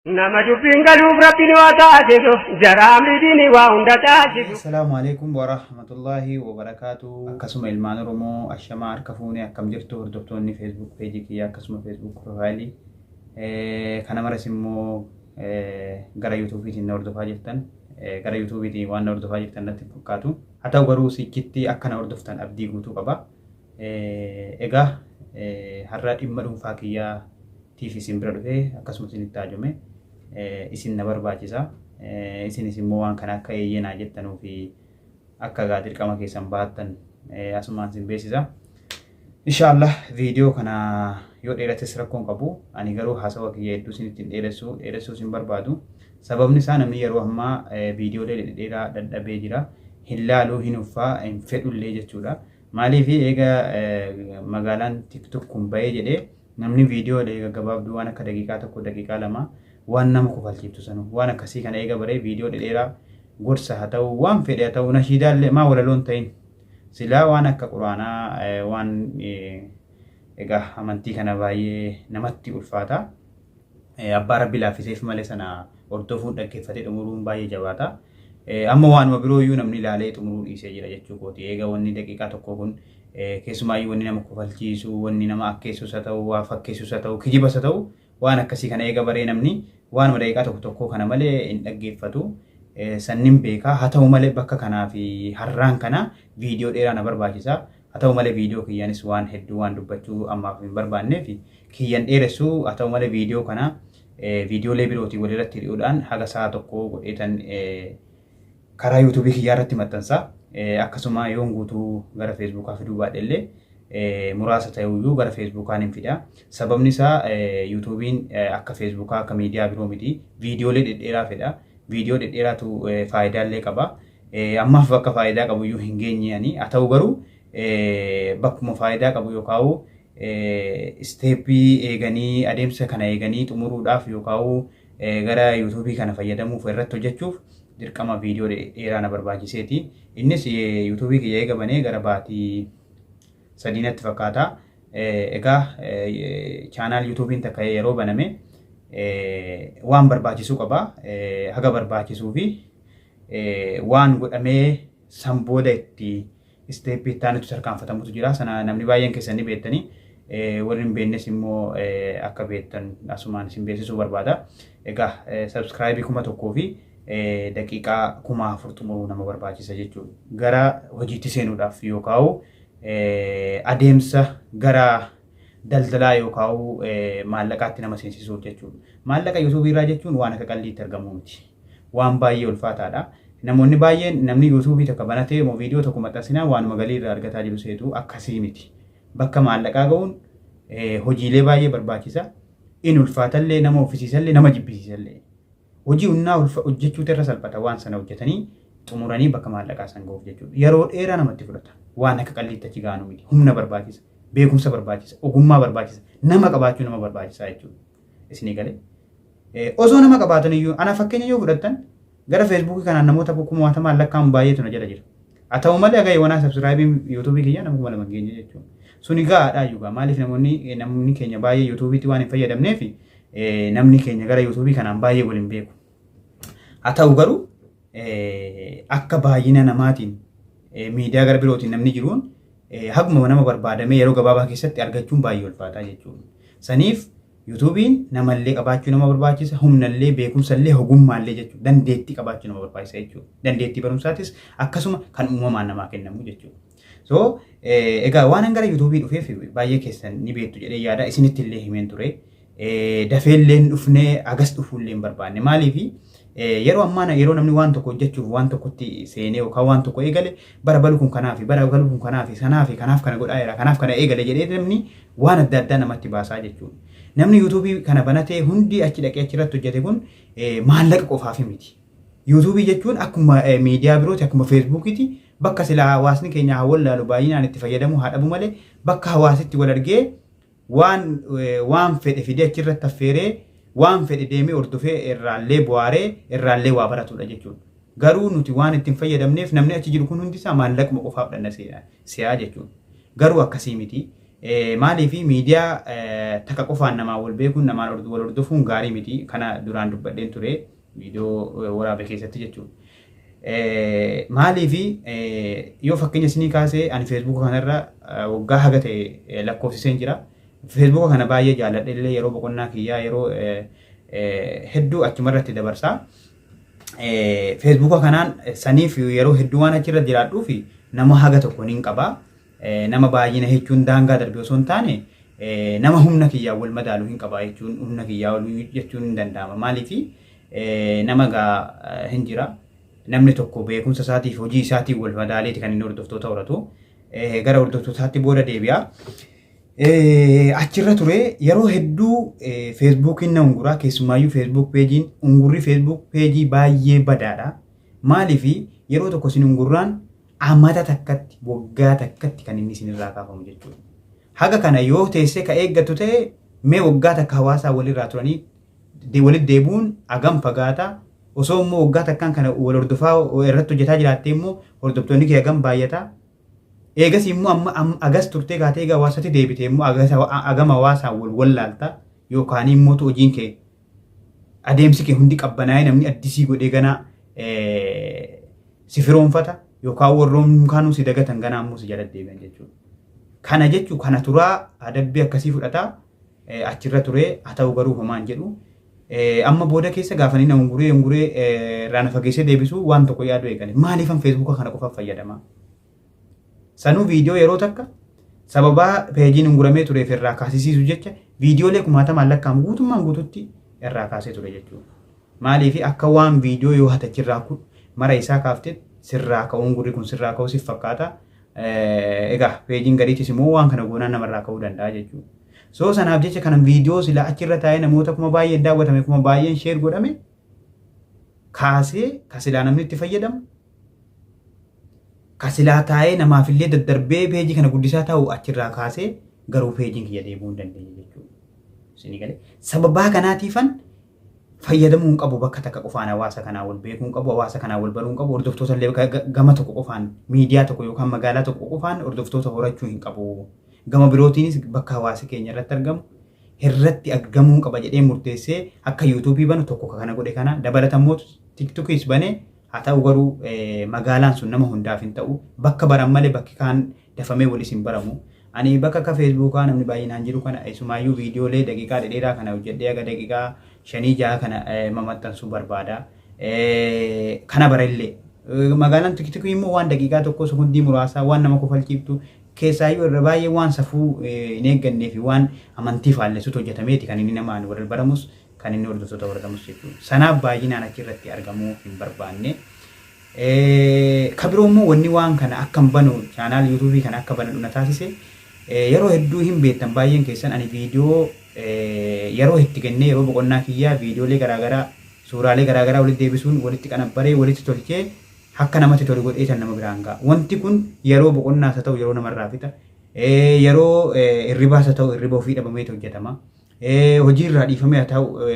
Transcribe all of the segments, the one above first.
Nama dubbiin galuuf Rabbiin waa taasisu, jara amriitiin waa hunda taasisu. Assalaamu alaikum warahmatullahi wabarakaatu. Akkasuma ilmaan Oromoo ashamaa harka fuunee, akkam jirtu hordoftoonni Facebook page kiyya, akkasuma Facebook profile kana maras immoo gara YouTube'iitiin na hordofaa jirtan, gara YouTube'iitiin waan na hordofaa jirtan natti hin fakkaatu. Haa ta'u garuu sichitti akka na hordoftan abdii guutuu qaba. Egaa har'a dhimma dhuunfaa kiyyaatiif isin bira dhufee akkasuma isinitti haajome, isin na barbaachisa. Isinis immoo waan kana akka eeyyee naa jettanuu fi akka egaa dirqama keessan bahattan asumaan isin beeksisa. Inshaallah viidiyoo kana yoo dheerates rakkoon qabu. Ani garuu haasawa kiyya hedduu isinitti hin dheeressu, dheeressuus hin barbaadu. Sababni isaa namni yeroo ammaa viidiyoolee dhedheeraa dadhabee jira. Hin laaluu, hin uffaa, hin fedhullee jechuudha. Maaliif eega magaalaan TikTok kun bahee jedhee namni viidiyoolee gaggabaabduu waan akka daqiiqaa 1, daqiiqaa 2, waan nama kofalchiiftu sanu waan akkasii kana eega baree, viidiyoo dhedheeraa gorsa haa ta'u, waan fedhe haa ta'u, nashiidaallee maa walaloon ta'in, silaa waan akka quraanaa, waan egaa amantii kana baay'ee namatti ulfaata. Abbaa Rabbi laaffiseef malee sana hordofuun dhaggeeffatee xumuruun baay'ee jabaata. Amma waanuma biroo iyyuu namni ilaalee xumuruu dhiisee jira jechuu kooti. Eega wanni daqiiqaa 1 kun keessumaayyuu wanni nama kofalchiisu, wanni nama akkeessus haa ta'u, waa fakkeessus haa ta'u, kijibas haa ta'u, waan akkasii kana eega baree namni waanuma daqiiqaa tokko tokkoo kana malee hin dhaggeeffatu. Sannin beekaa. Haa ta'u malee bakka kanaa fi har'aan kana viidiyoo dheeraa na barbaachisa. Haa ta'u malee viidiyoo kiyyaanis waan hedduu waan dubbachuu ammaaf hin barbaanneef kiyyan dheeressu. Haa ta'u malee viidiyoo kana viidiyoolee birootiin walirratti hidhuudhaan haga sa'a 1 godheetan karaa YouTubeii kiyyaa irratti maxxansa. Akkasuma yoon guutuu gara Facebookaa fiduu baadhe illee muraasa ta'uyyuu gara Facebookaan hin fida. Sababni isaa YouTubeiin akka Facebookaa, akka miidiyaa biroo miti. Viidiyoolee dhedheeraa fedha. Viidiyoo dhedheeraatu faayidaallee qaba. Ammaaf bakka faayidaa qabu iyyuu hin geenye ani. Haa ta'u garuu bakkuma faayidaa qabu yookaan stepii eeganii, adeemsa kana eeganii xumuruudhaaf yookaan gara YouTubeii kana fayyadamuuf irratti hojjechuuf dirqama viidiyoo dheeraa na barbaachiseeti. Innis YouTubeii kiyya eega banee gara baatii 3 natti fakkaata. Egaa channel YouTubeiin takka yeroo baname waan barbaachisuu qaba. Haga barbaachisuu fi waan godhamee san booda itti stepii itti aanutti tarkaanfatamutu jira. Sana namni baay'een keessan ni beektanii. Warri hin beeknes immoo akka beektan asumaan isin beeksisuu barbaada. Egaa subscribeii 1000 fi daqiiqaa 4000 xumuruu nama barbaachisa jechuudha. Gara hojiitti seenuudhaaf yookaan adeemsa gara daldalaa yookaan maallaqaatti nama seensisuuf jechuudha. Maallaqa YouTubeii irraa jechuun waan akka qalliitti argamu miti. Waan baay'ee ulfaataadha. Namoonni baay'een namni YouTubeii tokko banatee moo viidiyoo tokko maxxansinaa waanuma galii irraa argataa jiru seetu, akkasii miti. Bakka maallaqaa ga'uun hojiilee baay'ee barbaachisa. In ulfaatallee, nama uffisiisallee, nama jibbisiisallee. Hojii humnaa hojjechuutu irra salphata waan sana hojjetanii xumuranii bakka maallaqaa san ga'uuf jechuudha. Yeroo dheeraa namatti fudhata. Waan akka qalliitti achi ga'anu miti. Humna barbaachisa. Beekumsa barbaachisa. Ogummaa barbaachisa. Nama qabaachuu nama barbaachisa jechuudha. Isinii galee. Osoo nama qabaatan iyyuu, ana fakkeenya yoo fudhattan, gara Facebookii kanaan namoota kumaatamaan lakkaa'amu baay'eetu na jala jira. Haa ta'u malee aga yoonaa subscribeiin YouTubeii kiyyaa nama 2000 hin geenye jechuudha. Suni gahaadha iyyuu. Maaliif namni keenya baay'ee YouTubeiitti waan hin fayyadamneef namni keenya gara YouTubeii kanaan baay'ee wal hin beeku. Haa ta'u garuu akka baay'ina namaatiin miidiyaa gara birootiin namni jiruun haguma nama barbaadamee yeroo gabaabaa keessatti argachuun baay'ee ulfaataa jechuudha. Saniif YouTubeiin namallee qabaachuu nama barbaachisa, humnallee, beekumsallee, ogummaallee jechuudha. Dandeettii qabaachuu nama barbaachisa jechuudha. Dandeettii barumsaatis akkasuma kan uumamaan namaa kennamu jechuudha. So egaa waan gara YouTubeii dhufeef baay'ee keessan ni beektu jedhee yaada, isinitti illee himeen ture. Dafeellee hin dhufnee, agas dhufuullee hin barbaanne. Maaliif yeroo ammaa yeroo namni waan tokko hojjechuuf waan tokkotti seenee yookaan waan tokko eegale, bara balu kun kanaafi, bara balu kun kanaafi, sanaafi, kanaaf kana godhaa jira, kanaaf kana eegale jedhee namni waan adda addaa namatti baasaa jechuudha. Namni YouTubeii kana banatee hundi achi dhaqee achirratti hojjete kun maallaqa qofaaf miti. YouTubeii jechuun akkuma miidiyaa birooti, akkuma Facebookiiti, bakka silaa hawaasni keenya haa wallaalu, baay'inaan itti fayyadamuu haa dhabu malee, bakka hawaasitti wal argee waan fedhe fidee achirratti affeeree, waan fedhe deemee hordofee, irraallee bu'aaree, irraallee waa baratudha jechuudha. Garuu nuti waan ittiin fayyadamneef namni achi jiru kun hundi isaa maallaquma qofaaf dhanna si'aa jechuudha. Garuu akkasii miti. Maaliif miidiyaa takka qofaan namaan wal beekuun, namaan wal hordofuun gaarii miti. Kana duraan dubbadheen ture viidiyoo waraabe keessatti jechuudha. Maaliif yoo fakkeenya isinii kaasee, ani Feesbuuka kanarra waggaa haga ta'e lakkoofsiseen jira. Feesbuuka kana baay'ee jaalladhe illee, yeroo boqonnaa kiyyaa yeroo hedduu achumarratti dabarsaa. Feesbuuka kanaan saniif yeroo hedduu waan achirra jiraadhuuf nama haga tokko niin qaba. Nama baay'ina jechuun daangaa darbe osoo hin taane, nama humna kiyyaa wal madaalu hin qaba jechuun, humna kiyyaa ol jechuun hin danda'ama. Maaliif nama gaa hin jira. Namni tokko beekumsa isaatiif hojii isaatiin wal madaaleeti kan inni hordoftoota horatu. Gara hordoftootaatti booda deebi'a. Achirra ture yeroo hedduu Feesbuukiin na unguraa, keessumaayyuu Facebook peejiin. Ungurri Facebook peejii baay'ee badaadha. Maaliif yeroo tokko isin ungurraan amata takkatti, waggaa takkatti kan inni isinirraa kaafamu jechuudha. Haga kana yoo teessee ka eeggattu ta'e, mee waggaa takka hawaasaa walirraa turanii walitti deebi'uun hagam fagaata? Osoo immoo waggaa takkaan kana wal hordofaa irratti hojjetaa jiraattee immoo hordoftoonni kee hagam baay'ata? Eegas immoo amma agas turtee kaatee egaa hawaasatti deebite immoo agam hawaasaan wal wallaalta, yookaan immoo hojiin kee, adeemsi kee hundi qabbanaa'ee namni addisii godhee ganaa si firoonfata, yookaan warroon kaanuu si dagatan ganaa immoo si jala deebi'an jechuudha. Kana jechuun kana turaa adabbii akkasii fudhataa achirra ture. Haa ta'u garuu homaan jedhu. Amma booda keessa gaafanii na unguree unguree irraa na fageessee deebisuu waan tokko yaaduu eegale. Maaliifan Feesbuuka kana qofaaf fayyadama? Sanuu viidiyoo yeroo takka sababaa peejiin unguramee tureef irraa kaasisiisu jecha viidiyoolee kumaatamaan lakkaa'amu guutummaan guututti irraa kaasee ture jechuudha. Maaliif akka waan viidiyoo yoo hatachirraa mara isaa kaaftee sirraa ka'uun gurri kun sirraa ka'uu siif fakkaata. Egaa peejiin gadiitis immoo waan kana goonaan namarraa ka'uu danda'a jechuudha. So sanaaf jecha kana viidiyoo sila achirra taa'ee namoota kuma baay'een daawwatame, kuma baay'een share godhame kaasee, ka silaa namni itti fayyadamu, ka silaa taa'ee namaaf illee daddarbee peejii kana guddisaa ta'u achirraa kaasee, garuu peejiin kiyya deebi'uu hin dandeenye jechuudha. Isinii galee? Sababaa kanaatiifan fayyadamuu hin qabu, bakka takka qofaan hawaasa kanaa wal beekuu hin qabu, hawaasa kanaa wal baruu hin qabu, hordoftoota illee gama tokko qofaan, miidiyaa tokko yookaan magaalaa tokko qofaan hordoftoota horachuu hin qabu. Gama birootiinis bakka hawaasi keenya irratti argamu irratti argamuu qaba jedhee murteessee akka Yuutuubii banu tokko kana godhe. Kana dabalatammoo Tiktokis banee. Haa ta'u garuu magaalaan sun nama hundaaf hin ta'u, bakka baran malee bakki kaan dafamee walis hin baramu. Ani bakka akka Feesbuukaa namni baay'inaan jiru kana isumaayyuu viidiyoolee daqiiqaa dhedheeraa kana hojjedhee haga daqiiqaa 5 6 kana mamaxxansuu barbaada. Kana barellee. Magaalaan Tiktokii immoo waan daqiiqaa 1, sekondii muraasaa, waan nama kofalchiiftu, keessaayyuu irra baay'ee waan safuu hin eeggannee fi waan amantii faallessutu hojjetameeti kan inni namaan wal baramus, kan inni hordoftoota horatamus jechuudha. Sanaaf baay'inaan achirratti argamuu hin barbaanne. Ka biroo immoo wanni waan kana akka hin banu, channel Yuutuubii kana akka banadhu na taasise, yeroo hedduu hin beektan baay'een keessan, ani viidiyoo yeroo itti kennee, yeroo boqonnaa kiyyaa viidiyoolee garaagaraa, suuraalee garaagaraa walitti deebisuun, walitti qanabbaree, walitti tolchee, akka namatti tolu godhee kan nama biraan ga'a. Wanti kun yeroo boqonnaas haa ta'u yeroo namarraa fixa. Yeroo hirribaas haa ta'u hirriba ofii dhabameetu hojjetama. Hojii irraa dhiifamee haa ta'u,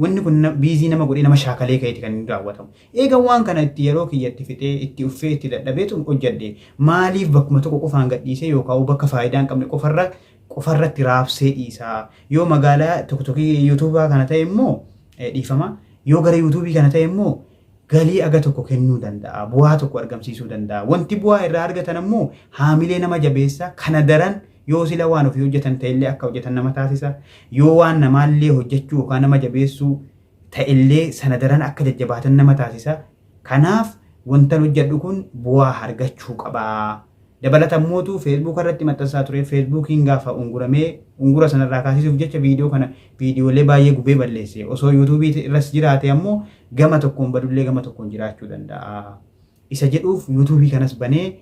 wanni kun busy nama godhee, nama shaakalee ka'eeti kan inni raawwatamu. Eega waan kana itti yeroo kiyya itti fixee, itti uffee, itti dadhabeetu hojjedhe, maaliif bakkuma tokko qofaan gadhiisee yookaan bakka faayidaa hin qabne qofarratti raabsee dhiisaa? Yoo magaalaa tokko tokko Yuutuubaa kana ta'e immoo, dhiifama, yoo gara Yuutuubii kana ta'e immoo galii aga tokko kennuu danda'a, bu'aa tokko argamsiisuu danda'a. Wanti bu'aa irraa argatan ammoo haamilee nama jabeessa. Kana daran yoo sila waan ofii hojjetan ta'ellee akka hojjetan nama taasisa. Yoo waan namaallee hojjechuu yookaan nama jabeessuu ta'ellee sana daran akka jajjabaatan nama taasisa. Kanaaf wantan hojjedhu kun bu'aa argachuu qaba. Dabalata mootu Feesbuuk irratti maxxansaa ture. Feesbuukiin gaafa unguramee, ungura sanarraa kaasisuuf jecha viidiyoo kana, viidiyoolee baay'ee gubee balleesse. Osoo Yuutuubii irras jiraate ammoo gama tokkoon badullee gama tokkoon jiraachuu danda'a. Isa jedhuuf Yuutuubii kanas banee,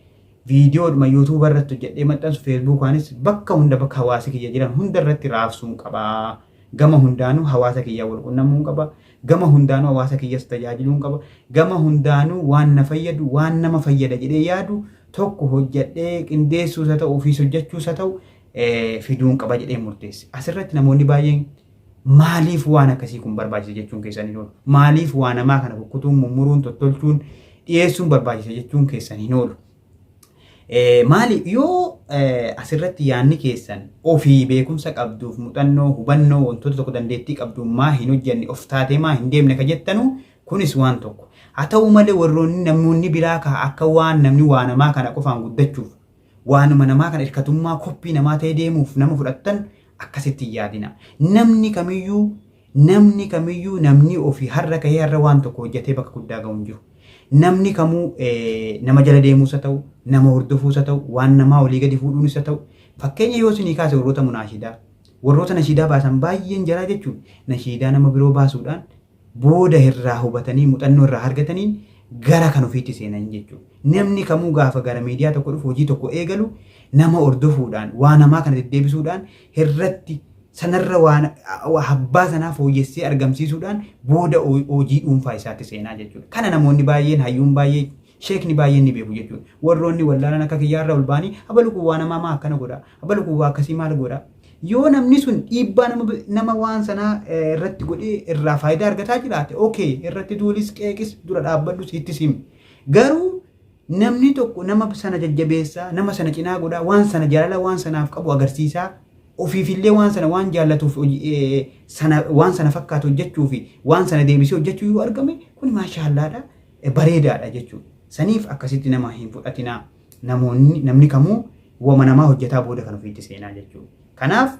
viidiyoodhuma Yuutuuba irratti hojjedhee maxxansu Feesbuukaanis bakka hunda, bakka hawaasi kiyya jiran hunda irratti raabsuun qaba. Gama hundaanuu hawaasa kiyyaa wal qunnamuun qaba. Gama hundaanuu hawaasa kiyyas tajaajiluun qaba. Gama hundaanuu waan na fayyadu, waan nama fayyada jedhee yaadu tokko hojjedhee qindeessuus haa ta'u, ofiis hojjechuus haa ta'u, fiduun qaba jedhee murteesse. Asirratti namoonni baay'een maaliif waan akkasii kun barbaachisa jechuun keessan hin oolu. Maaliif waa namaa kana kukkutuun, mummuruun, tottolchuun, dhiyeessuun barbaachisa jechuun keessan hin oolu. Maali yoo asirratti yaanni keessan ofii beekumsa qabduuf, muuxannoo, hubannoo, wantoota tokko dandeettii qabduuf maa hin hojjenne, of taatee maa hin deemne ka jettanu, kunis waan tokko. Haa ta'u malee, warroonni namoonni biraa ka akka waan namni waa namaa kana qofaan guddachuuf, waanuma namaa kana hirkatummaa koppii namaa ta'ee deemuuf nama fudhattan, akkasitti hin yaadina. Namni kamiyyuu namni ofii har'a ka'ee har'a waan tokko hojjetee bakka guddaa ga'u hin jiru. Namni kamuu nama jala deemuus haa ta'u, nama hordofuus haa ta'u, waan namaa olii gadi fuudhuunis haa ta'u, fakkeenya yoo isinii kaase, warroota munaashidaa, warroota nashiidaa baasan baay'een jaraa jechuun nashiidaa nama biroo baasuudhaan booda irraa hubatanii, muuxannoo irraa argataniin gara kan ofiitti seenan jechuudha. Namni kamuu gaafa gara miidiyaa tokko dhufu, hojii tokko eegalu, nama hordofuudhaan, waa namaa kana deddeebisuudhaan, irratti sanarra waan abbaa sanaa fooyyessee argamsiisuudhaan booda hojii dhuunfaa isaatti seenaa jechuudha. Kana namoonni baay'een, hayyuun baay'ee, sheekni baay'een ni beeku jechuudha. Warroonni wallaalan akka kiyyaarra ol ba'anii abalu kun waa namaa maa akkana godha, abalu kun waa akkasii maal godha. Yoo namni sun dhiibbaa nama waan sanaa irratti godhee irraa faayidaa argataa jiraate, okay, irratti duulis, qeeqis, dura dhaabbadhus, itti himi. Garuu namni tokko nama sana jajjabeessaa, nama sana cinaa godhaa, waan sana jaalala waan sanaaf qabu agarsiisaa, ofiifillee waan sana waan jaallatuuf sana waan sana fakkaatu hojjechuu fi waan sana deebisee hojjechuu yoo argame, kun maashaallaadha, bareedaadha jechuudha. Saniif akkasitti nama hin fudhatinaa. Namoonni, namni kamuu wama namaa hojjetaa booda kan ofiitti seenaa jechuudha. Kanaaf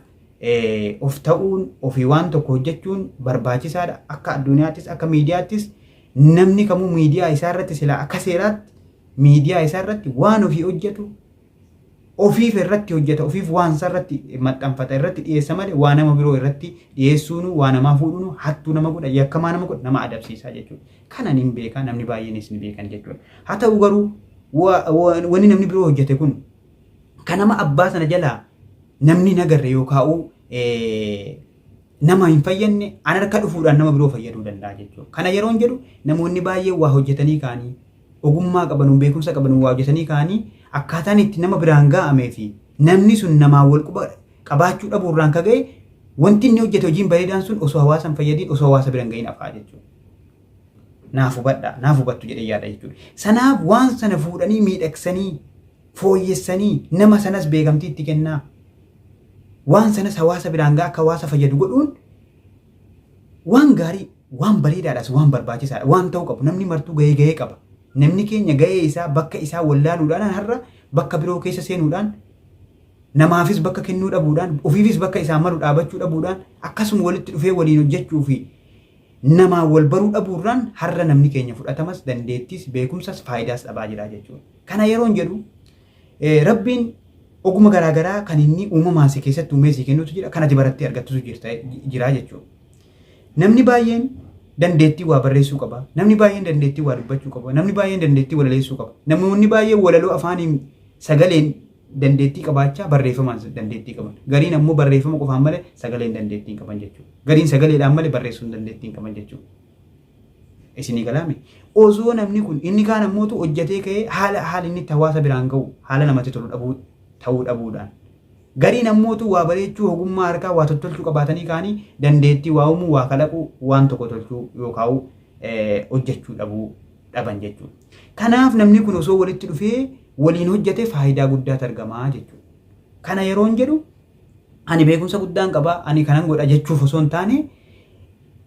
of ta'uun, ofii waan tokko hojjechuun barbaachisaadha. Akka addunyaattis, akka miidiyaattis, namni kamuu miidiyaa isaa irratti, silaa akka seeraatti miidiyaa isaa irratti waan ofii hojjetu ofiif irratti hojjeta, ofiif waan isaa irratti maxxanfata, irratti dhiyeessa malee waa nama biroo irratti dhiyeessuun, waa namaa fuudhuun hattuu nama godha, yakkamaa nama godha, nama adabsiisaa jechuudha. Kana ni beeka, namni baay'eenis ni beekan jechuudha. Haa ta'u garuu, wanni namni biroo hojjete kun kan nama abbaa sana jalaa namni nagarre yookaan nama hin fayyadne an harka dhufuudhaan nama biroo fayyaduu danda'a jechuudha. Kana yeroon jedhu, namoonni baay'een waa hojjetanii ka'anii, ogummaa qabanuun, beekumsa qabanuun waa hojjetanii ka'anii, akkaataan itti nama biraan ga'amee fi namni sun namaan wal quba qabaachuu dhabuurraan ka ga'e, wanti inni hojjete, hojiin bareedaan sun osoo hawaasa hin fayyadiin, osoo hawaasa bira hin ga'iin hafaa jechuudha. Naaf hubadha, naaf hubattu jedhee yaada jechuudha. Sanaaf waan sana fuudhanii, miidhagsanii, fooyyessanii, nama sanas beekamtii itti kennaa, waan sanas hawaasa biraan ga'a, akka hawaasa fayyadu godhuun waan gaarii, waan bareedaadhaas, waan barbaachisaadha, waan ta'uu qabu. Namni martuu gahee qaba. Namni keenya gahee isaa, bakka isaa wallaaluudhaan, har'a bakka biroo keessa seenuudhaan, namaafis bakka kennuu dhabuudhaan, ofiifis bakka isaa malu dhaabachuu dhabuudhaan, akkasuma walitti dhufee waliin hojjechuu fi namaa wal baruu dhabuurraan har'a namni keenya fudhatamas, dandeettis, beekumsas, faayidaas dhabaa jira jechuudha. Kana yeroon jedhu, Rabbiin oguma garaagaraa kan inni uumamaan si keessatti uumee si kennutu jira, kan ati barattee argattutu jira jechuudha. Namni baay'een dandeettii waa barreessuu qaba. Namni baay'een dandeettii waa dubbachuu qaba. Namni baay'een dandeettii walaleessuu qaba. Namoonni baay'een walaloo afaaniin sagaleen dandeettii qabaachaa barreeffamaan dandeettii qaban. Gariin ammoo barreeffama qofaan malee sagaleen dandeettii hin qaban jechuudha. Gariin sagaleedhaan malee barreessuun dandeettii hin qaban jechuudha. Isinii galaame. Osoo namni kun inni kaan ammootu hojjetee ka'ee haala inni itti hawaasa biraan ga'u haala namatti tolu dhabuu ta'uu dhabuudhaan. Gariin ammootu waa bareechuu, ogummaa harkaa waa tottolchuu qabaatanii ka'anii dandeettii waa uumuu, waa kalaquu, waan tokko tolchuu yookaan hojjechuu dhabuu dhaban jechuudha. Kanaaf namni kun osoo walitti dhufee waliin hojjete faayidaa guddaatu argamaa jechuudha. Kana yeroon jedhu, ani beekumsa guddaan qaba, ani kanan godha jechuuf osoo hin taane,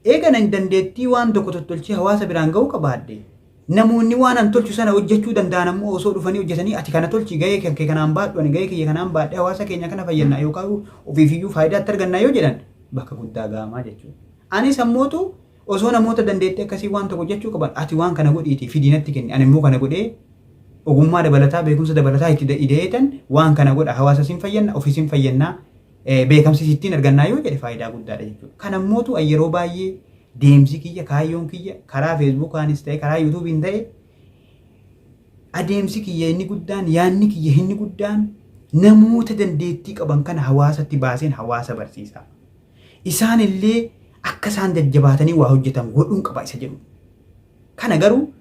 eega nan dandeettii waan tokko tottolchee hawaasa biraan ga'uu qabaadhe, namoonni waan an tolchu sana hojjechuu danda'an ammoo osoo dhufanii hojjetanii, ati kana tolchi, gahee kan kee kanaan baadhu, ani gahee kiyya kanaan baadhee hawaasa keenya kana fayyadna yookaan ofiifiyyuu faayidaatti argannaa yoo jedhan, bakka guddaa ga'amaa jechuudha. Anis ammootu osoo namoota dandeettii akkasii waan tokko hojjechuu qaban, ati waan kana godhiitii fidii natti kenni, ani immoo kana godhee ogummaa dabalataa, beekumsa dabalataa itti ida'eetan waan kana godha, hawaasa sin fayyadna, ofii sin fayyannaa, beekamsi ittiin argannaa yoo jedhe, faayidaa guddaadha jechuudha. Kana ammootu yeroo baay'ee deemsi kiyya, kaayyoon kiyya, karaa Facebookaanis ta'e, karaa YouTubeiin ta'e, adeemsi kiyya inni guddaan, yaadni kiyya inni guddaan, namoota dandeettii qaban kana hawaasatti baaseen hawaasa barsiisa. Isaan illee akka isaan jajjabaatanii waa hojjetan godhuun qaba isa jedhu. Kana garuu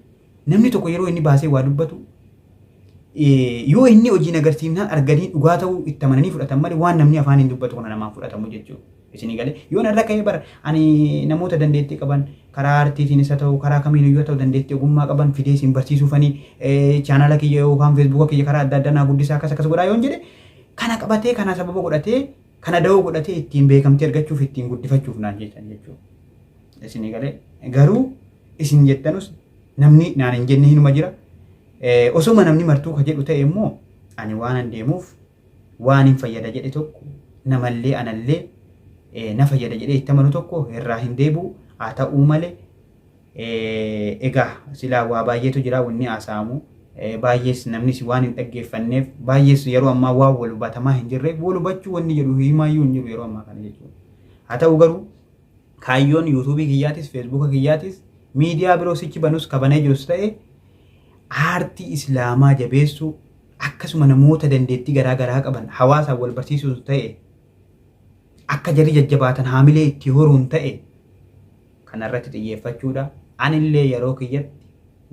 namni tokko yeroo inni baasee waa dubbatu, yoo inni hojiin agarsiifnaan arganii dhugaa ta'uu itti amananii fudhatan malee, waan namni afaan hin dubbatu kana namaan fudhatamu jechuudha. Isinii galee? Yoo narra ka'ee bara ani namoota dandeettii qaban Karaa aartiitiin isa ta'u, karaa kamiin iyyuu ta'u, dandeettii ogummaa qaban fidee isin barsiisuufanii chaanala kiyya yookaan Feesbuuka kiyya karaa adda addaa naa guddisaa, akkas akkas godhaa yoon jedhe, kana qabatee, kana sababa godhatee, kana da'oo godhatee ittiin beekamtii argachuuf, ittiin guddifachuuf naan jettan jechuudha. Isinii galee? Garuu isin jettanus namni naan hin jenne hinuma jira. Osoma namni martuu ka jedhu ta'e immoo, ani waan an deemuuf waan hin fayyada jedhe tokko, namallee anallee na fayyada jedhee itti amanu tokko irraa hin deebi'u. Haa ta'uu malee, egaa silaa waa baay'eetu jira wanni haasa'amu. Baay'ees namnis waan hin dhaggeeffanneef, baay'ees yeroo ammaa waan wal hubatamaa hin jirreef, wal hubachuu wanni jedhu himaayyuu hin jiru yeroo ammaa kana jechuudha. Haa ta'u garuu, kaayyoon Yuutuubii kiyyaatis, Feesbuuka kiyyaatis, miidiyaa biroo sichi banus kabanee jirus ta'e, aartii islaamaa jabeessuu, akkasuma namoota dandeettii garaa garaa qaban hawaasaan wal barsiisuus ta'e, akka jarri jajjabaatan haamilee itti horuun ta'e, kanarratti xiyyeeffachuudha. Anillee yeroo kiyyatti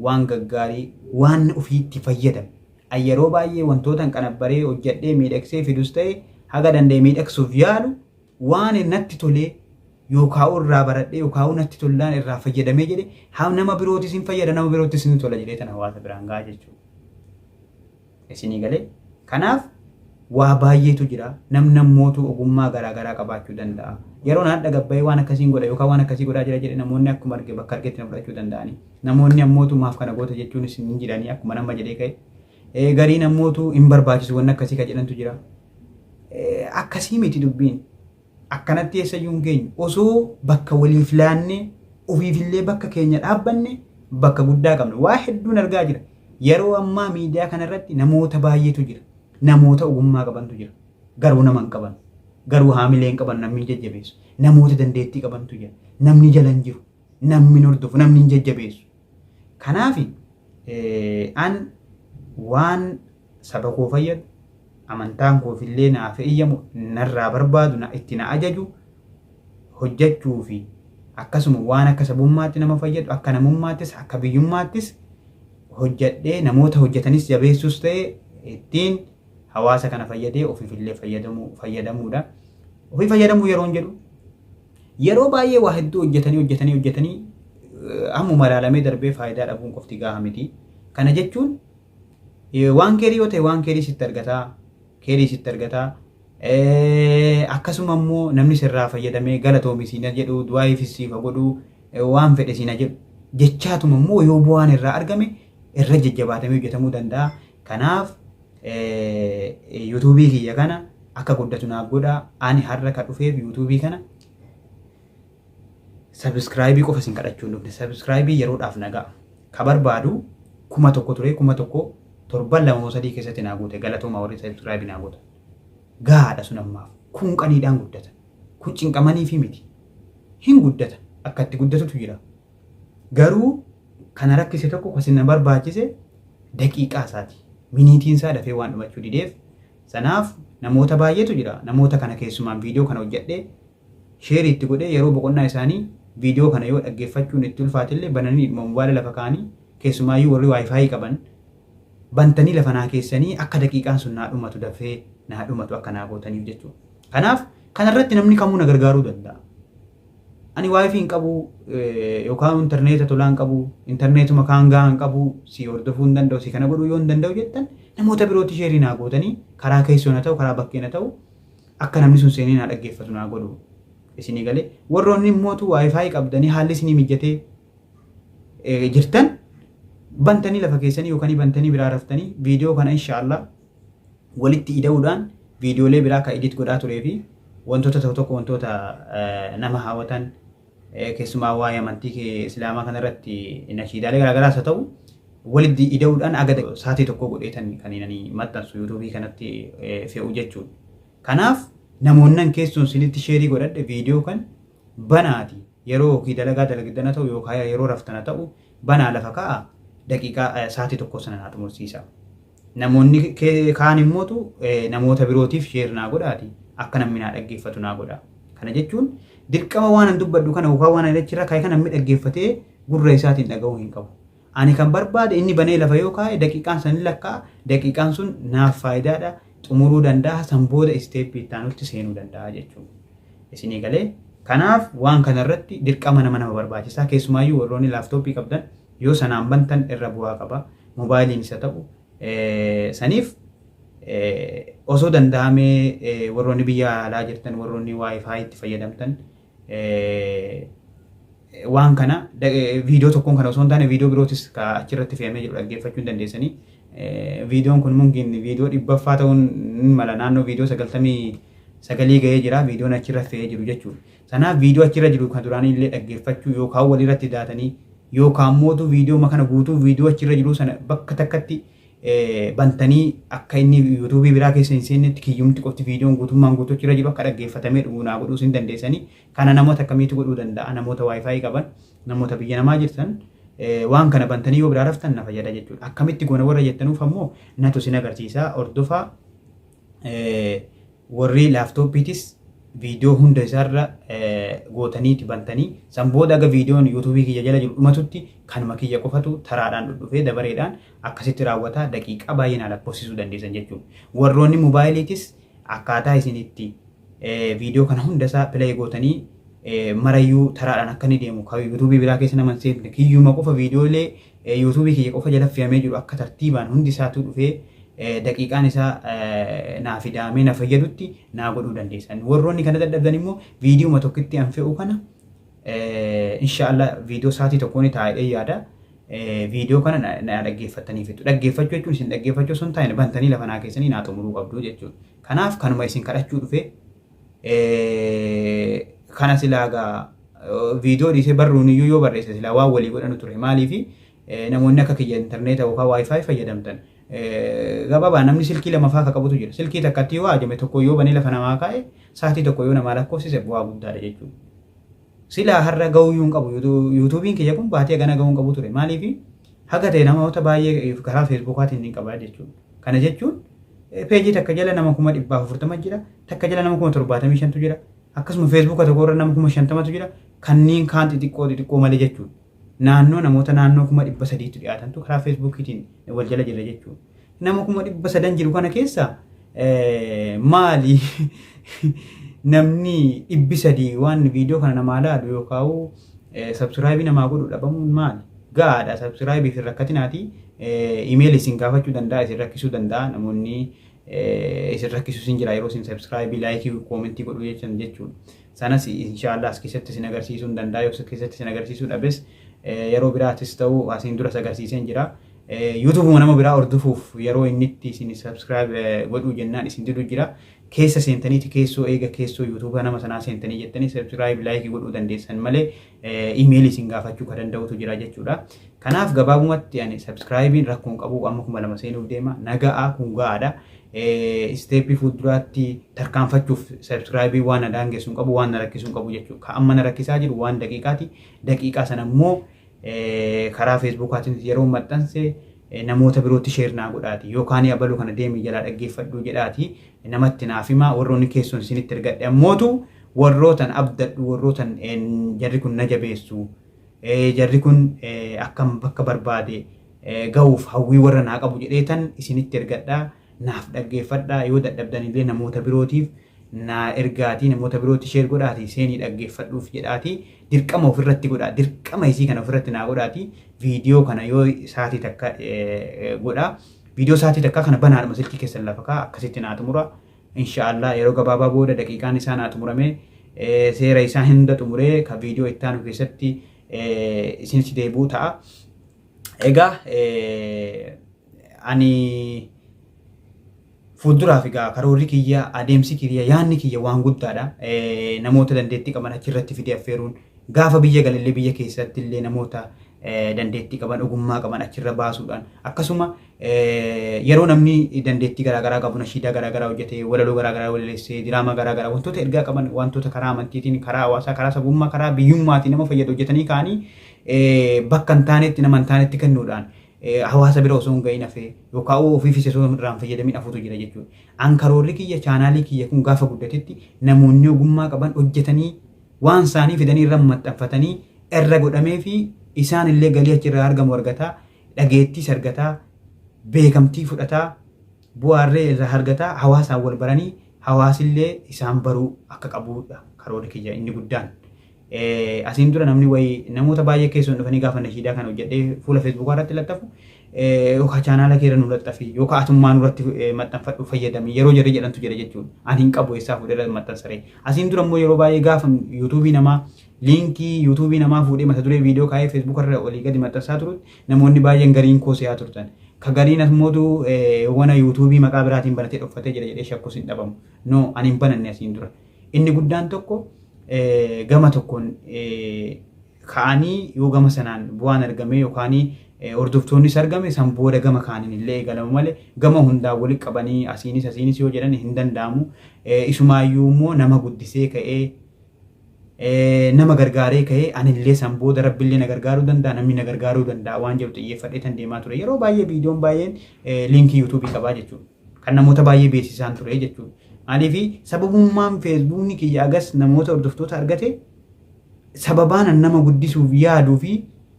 waan gaggaarii, waan ofiitti fayyadame. An yeroo baay'ee wantoota qanabbaree hojjedhee miidhagsee fidus ta'e, haga danda'e miidhagsuuf yaalu, waan natti tolee yookaan irraa baradhee yookaan natti tollaan irraa fayyadamee jedhe, nama birootis hin fayyada, nama biroottis ni tola jedhee tan hawaasa biraan gahaa jechuudha. Isinii galee? Kanaaf waa baay'eetu jira. Namni nammootu ogummaa garaa garaa qabaachuu danda'a. Yeroo naan dhagabbayee waan akkasiin godha yookaan waan akkasii godhaa jira jedhe, namoonni akkuma arge bakka argetti na fudhachuu danda'ani. Namoonni ammootu maaf kana goota jechuunis hin jiranii akkuma nama jedhee ka'e. Gariin ammootu hin barbaachisu wanni akkasii ka jedhantu jira. Akkasii miti dubbiin. Akkanatti eessayyuu hin geenyu. Osoo bakka waliif laannee, ofiifillee bakka keenya dhaabbanne, bakka guddaa qabna. Waa hedduun argaa jira. Yeroo ammaa miidiyaa kanarratti namoota baay'eetu jira. Namoota ogummaa qabantu jira. Garuu nama hin qaban. Garuu haamilee hin qaban, namni hin jajjabeessu. Namoota dandeettii qabantu jira. Namni jala hin jiru. Namni hin hordofu. Namni hin jajjabeessu. Kanaaf an waan saba koo fayyadu, amantaan koofillee naaf eeyyamu, narraa barbaadu, na itti na ajaju hojjechuu fi akkasuma waan akka sabummaatti nama fayyadu, akka namummaattis akka biyyummaattis hojjedhee, namoota hojjetanis jabeessus ta'e, ittiin hawaasa kana fayyadee ofiifillee fayyadamuudha. Ofii fayyadamuu yeroon jedhu, yeroo baay'ee waa hedduu hojjetanii hojjetanii hojjetanii ammuma ilaalamee darbee faayidaa dhabuun qofti gahaa miti. Kana jechuun waan keerii yoo ta'e, waan keerii sitti argataa, keerii sitti argataa. Akkasuma immoo namni sirraa fayyadamee galatoomi siina jedhu, du'aa siif godhu, waan fedhe siina jedhu jechaatuma immoo yoo bu'aan irraa argame irra jajjabaatamee hojjetamuu danda'a. Kanaaf Yuutuubii kiyya kana akka guddatu naaf godhaa. Ani har'a ka dhufeef Yuutuubii kana subscribe qofa isin kadhachuu hin dhufne. Subscribe yeroodhaaf nagaa. Ka barbaadu 1000 ture, 1000 torban 2 moo 3 keessatti naa guute. Galatooma warri subscribe naa goota. Gahaadha sun ammaaf. Kun qaniidhaan guddata. Kun cinqamanii fi miti. Hin guddata. Akka itti guddatutu jira. Garuu kana rakkise tokko kasin na barbaachise daqiiqaa isaati. Miniitiin isaa dafee waan dhumachuu dideef, sanaaf namoota baay'eetu jira. Namoota kana keessumaan viidiyoo kana hojjedhee share itti godhee, yeroo boqonnaa isaanii viidiyoo kana yoo dhaggeeffachuun itti ulfaatillee bananii dhuma mobaayila lafa kaa'anii, keessumaayyuu warri WiFi qaban bantanii lafa naa keessanii akka daqiiqaan sun naa dhumatu, dafee naa dhumatu akka naa gootaniif jechuudha. Kanaaf kanarratti namni kamuu na gargaaruu danda'a. Ani WiFi hin qabu yookaan intarneeta tolaa hin qabu, intarneetuma kaan gahaa hin qabu, si hordofuu hin danda'u, si kana godhuu yoo hin danda'u jettan, namoota birootti share naa gootanii, karaa keessoo na ta'u, karaa bakkee na ta'u, akka namni sun seenee naa dhaggeeffatu naa godhu. Isinii galee? Warroonni immootu WiFi qabdanii haalli isinii mijatee jirtan, bantanii lafa keessanii yookaan bantanii biraa raftanii viidiyoo kana inshaallah walitti ida'uudhaan viidiyoolee biraa kan edit godhaa turee fi wantoota tokko tokko, wantoota nama hawwatan, keessumaa waa'ee amantii islaamaa kanarratti nashiidaalee garaagaraas haa ta'u, walitti ida'uudhaan aga sa'aatii tokko godheetan kan inni maxxansu Yuutuubii kanatti fe'u jechuudha. Kanaaf namoonni keessuun isinitti share godhadhe viidiyoo kan banaati, yeroo yookiin dalagaa dalagdana ta'u yookaan yeroo raftana ta'u, banaa lafa ka'a, daqiiqaa sa'aatii tokko sana naa xumursiisa. Namoonni kaan immootu namoota birootiif share naa godhaati akka namni naa dhaggeeffatu naa godha. Kana jechuun dirqama waan an dubbadhu kana yookaan waan ani achirra kaa'e kana namni dhaggeeffatee gurra isaatiin dhaga'uu hin qabu. Ani kan barbaade inni banee lafa yoo kaa'e, daqiiqaan san lakkaa, daqiiqaan sun naaf faayidaadha, xumuruu danda'a, san booda step itti aanutti seenuu danda'a jechuudha. Isinii galee? Kanaaf waan kana irratti dirqama nama nama barbaachisaa keessumaayyuu warroonni laaptooppii qabdan yoo sanaan bantan irra bu'aa qaba. Moobaayiliin isa ta'u saniif osoo danda'amee warroonni biyya alaa jirtan warroonni waayifaayitti itti fayyadamtan waan kana viidiyoo tokkoon kana osoo hin taane viidiyoo birootis ka achirratti fe'amee jiru dhaggeeffachuu hin dandeessanii. Viidiyoon kun mungin viidiyoo dhibbaffaa ta'uun ni mala naannoo viidiyoo 99 ga'ee jira viidiyoon achirra fe'ee jiru jechuudha. Sanaaf viidiyoo achirra jiru kan duraanii illee dhaggeeffachuu yookaan walirratti daatanii yookaan mootu viidiyoo kana guutuu viidiyoo achirra jiru sana bakka takkatti bantanii akka inni yuutuubii biraa keessa hin seennetti kiyyumti qofti viidiyoon guutummaan guutuu achirra jiru akka dhaggeeffatamee dhumu naa godhuus hin dandeessanii. Kana namoota akkamiitu godhuu danda'a? Namoota waayifaayi qaban, namoota biyya namaa jirtan waan kana bantanii yoo biraa raftan na fayyada jechuudha. Akkamitti goona warra jettanuuf ammoo natu isin agarsiisa. Hordofaa warri laaptooppiitis viidiyoo hunda isaarra gootaniiti bantanii san booda aga viidiyoon yuutuubii kiyya jala jiru dhumatutti kanuma kiyya qofatu taraadhaan dhudhufee dabareedhaan akkasitti raawwataa daqiiqaa baay'ee naa lakkoofsisuu dandeessan jechuudha. Warroonni moobaayiliitis akkaataa isin itti viidiyoo kana hunda isaa play gootanii marayyuu taraadhaan akka inni deemu kan yuutuubii biraa keessa nama hin seenne kiyyuma qofa viidiyoolee yuutuubii kiyya qofa jala fe'amee jiru akka tartiibaan hundi isaatuu dhufee daqiiqaan isaa naa fidaamee na fayyadutti naa godhuu dandeessan. Warroonni kana dadhabdan immoo viidiyuma tokkitti an fe'u kana inshaallah viidiyoo sa'aatii tokkoon taa'ee yaada. Viidiyoo kana na dhaggeeffattanii fixu. Dhaggeeffachuu jechuun isin dhaggeeffachuu osoo hin taane bantanii lafa naa keessanii naa xumuruu qabdu jechuudha. Kanaaf kanuma isin kadhachuu dhufe kana silaa gaa viidiyoo dhiisee barruun iyyuu yoo barreesse silaa waan walii godhanu ture. Maaliif namoonni akka kiyya intarneeta yookaan waayifaayi fayyadamtan gabaabaa namni silkii lama fa'aa akka qabutu jira. Silkii takkatti yoo haajame tokko yoo banee lafa namaa kaa'e sa'aatii tokko yoo namaa lakkoofsise bu'aa guddaadha jechuudha. Silaa har'a ga'uu iyyuu hin qabu. Yuutuubiin kiyya kun baatee hagana ga'uu hin qabu ture. Maaliif haga ta'e namoota baay'ee karaa feesbuukaatiin ni qaba jechuudha. Kana jechuun peejii takka jala nama 440,000 jira, takka jala nama 75,000tu jira, akkasuma feesbuuka tokko irra nama 50,000tu jira, kanneen kaan xixiqqoo xixiqqoo malee jechuudha. Naannoo namoota naannoo 300,000tti dhiyaatantu karaa feesbuukiitiin wal jala jira jechuudha. Nama 300,000 jiru kana keessa maali namni 300 waan viidiyoo kana namaa laalu yookaan sabsiraayibii namaa godhu dhabamuun maali? Gahaadha sabsiraayibiif hin rakkatinaati. Imeeli isin gaafachuu danda'a isin rakkisuu danda'a namoonni isin rakkisu isin jira yeroo isin sabsiraayibii laayikii koomentii godhuu jechan jechuudha. Sanas inshaallah as keessatti isin agarsiisuu hin danda'a yoo as keessatti isin agarsiisuu dhabes yeroo biraatis ta'u asiin duras agarsiiseen jira. Yuutuubuma nama biraa hordofuuf yeroo inni itti isin subscribe godhuu jennaan isin didu jira. Keessa seentaniiti keessoo eega keessoo yuutuuba nama sanaa seentanii jettanii subscribe like godhuu dandeessan malee imeelii isin gaafachuu ka danda'utu jira jechuudha. Kanaaf gabaabumatti ani subscribein rakkoon qabu amma 2000 seenuuf deema naga'a kun ga'aadha. Isteeppii fuulduraatti tarkaanfachuuf subscribe waan na daangessu hin qabu waan na rakkisu hin qabu jechuudha. Ka amma na rakkisaa jiru waan daqiiqaati. Daqiiqaa sana immoo karaa feesbuukaatiin yeroo maxxanse namoota birootti sheer naa godhaati yookaan abaluu kana deemii jalaa dhaggeeffadhuu jedhaati namatti naaf himaa warroonni keessoon isinitti ergadhe ammootu warrootan abdadhu warrootan jarri kun na jabeessu jarri kun akkam bakka barbaade ga'uuf hawwii warra naa qabu jedheetan isinitti ergadha naaf dhaggeeffadhaa yoo dadhabdanillee namoota birootiif naa ergaatii namoota birootti sheer godhaatii seenii dhaggeeffadhuuf jedhaatii dirqama ofirratti godhaa dirqama isii kana ofirratti naa godhaatii viidiyoo kana yoo sa'aatii takka godhaa viidiyoo sa'aatii takka kana banaadhuma silkii keessan lafa kaa akkasitti naa xumura inshaallah yeroo gabaabaa booda daqiiqaan isaa naa xumuramee seera isaa hunda xumuree ka viidiyoo itti aanu keessatti isinitti deebi'u ta'a. Egaa ani fuulduraaf egaa karoorri kiyya adeemsi kiyya yaadni kiyya waan guddaadha. Namoota dandeettii qaban achirratti fidee affeeruun gaafa biyya galallee biyya keessatti illee namoota dandeettii qaban ogummaa qaban achirra baasuudhaan akkasuma yeroo namni dandeettii garaagaraa qabu nashiidaa garaagaraa hojjetee walaloo garaagaraa walaleessee diraamaa garaagaraa wantoota ergaa qaban wantoota karaa amantiitiin karaa hawaasaa karaa sabummaa karaa biyyummaatiin nama fayyadu hojjetanii ka'anii bakka hin taanetti nama hin taanetti kennuudhaan hawaasa bira osoo hin gahin hafee yookaan ofiifis osoo irraa hin fayyadamin hafuutu jira jechuudha. An karoorri kiyya chaanaalii kiyya kun gaafa guddatetti namoonni ogummaa qaban hojjetanii waan isaanii fidanii irra maxxanfatanii irra godhamee fi isaan illee galii achirraa argamu argataa dhageettiis argataa beekamtii fudhataa bu'aarree irraa argataa hawaasaan wal baranii Hawaasillee isaan baruu akka qabuudha karoora kiyya inni guddaan. Asiin dura namni wayii namoota baay'ee keessoon dhufanii gaafa nashiidaa kana hojjedhee fuula Feesbuukaa irratti laxxafu, yookaan chaanaala keerra nu laxxafi yookaan atummaa nurratti maxxanfadhu fayyadami yeroo jarri jedhantu jira jechuudha. Ani hin qabu, eessaa fuudhee maxxansaree. Asiin dura immoo yeroo baay'ee gaafa yuutuubii namaa, liinkii yuutuubii namaa fuudhee mata duree viidiyoo kaa'ee Feesbuuka irra olii gadi maxxansaa turutti namoonni baay'een gariin koo se'aa turtan. Ka gariin asmootu wana yuutuubii maqaa biraatiin banatee dhokfatee jira jedhee shakkus hin dhabamu. No, ani hin bananne asiin dura. Inni guddaan tokko gama tokkoon ka'anii yoo gama sanaan bu'aan argame yookaan hordoftoonnis argame, san booda gama kaaniin illee eegalamu malee gama hundaan walitti qabanii asiinis asiinis yoo jedhan hin danda'amu. Isumaayyuu immoo nama guddisee ka'ee, nama gargaaree ka'ee, anillee san booda rabbillee na gargaaruu danda'a, namni na gargaaruu danda'a waan jedhu xiyyeeffadhee tan deemaa ture. Yeroo baay'ee viidiyoon baay'een liinkii yuutuubii qabaa jechuudha. Kan namoota baay'ee beeksisaan ture jechuudha. Maaliif? Sababummaan feesbuukni kiyya agas namoota hordoftoota argate sababaan nama guddisuuf yaaduu fi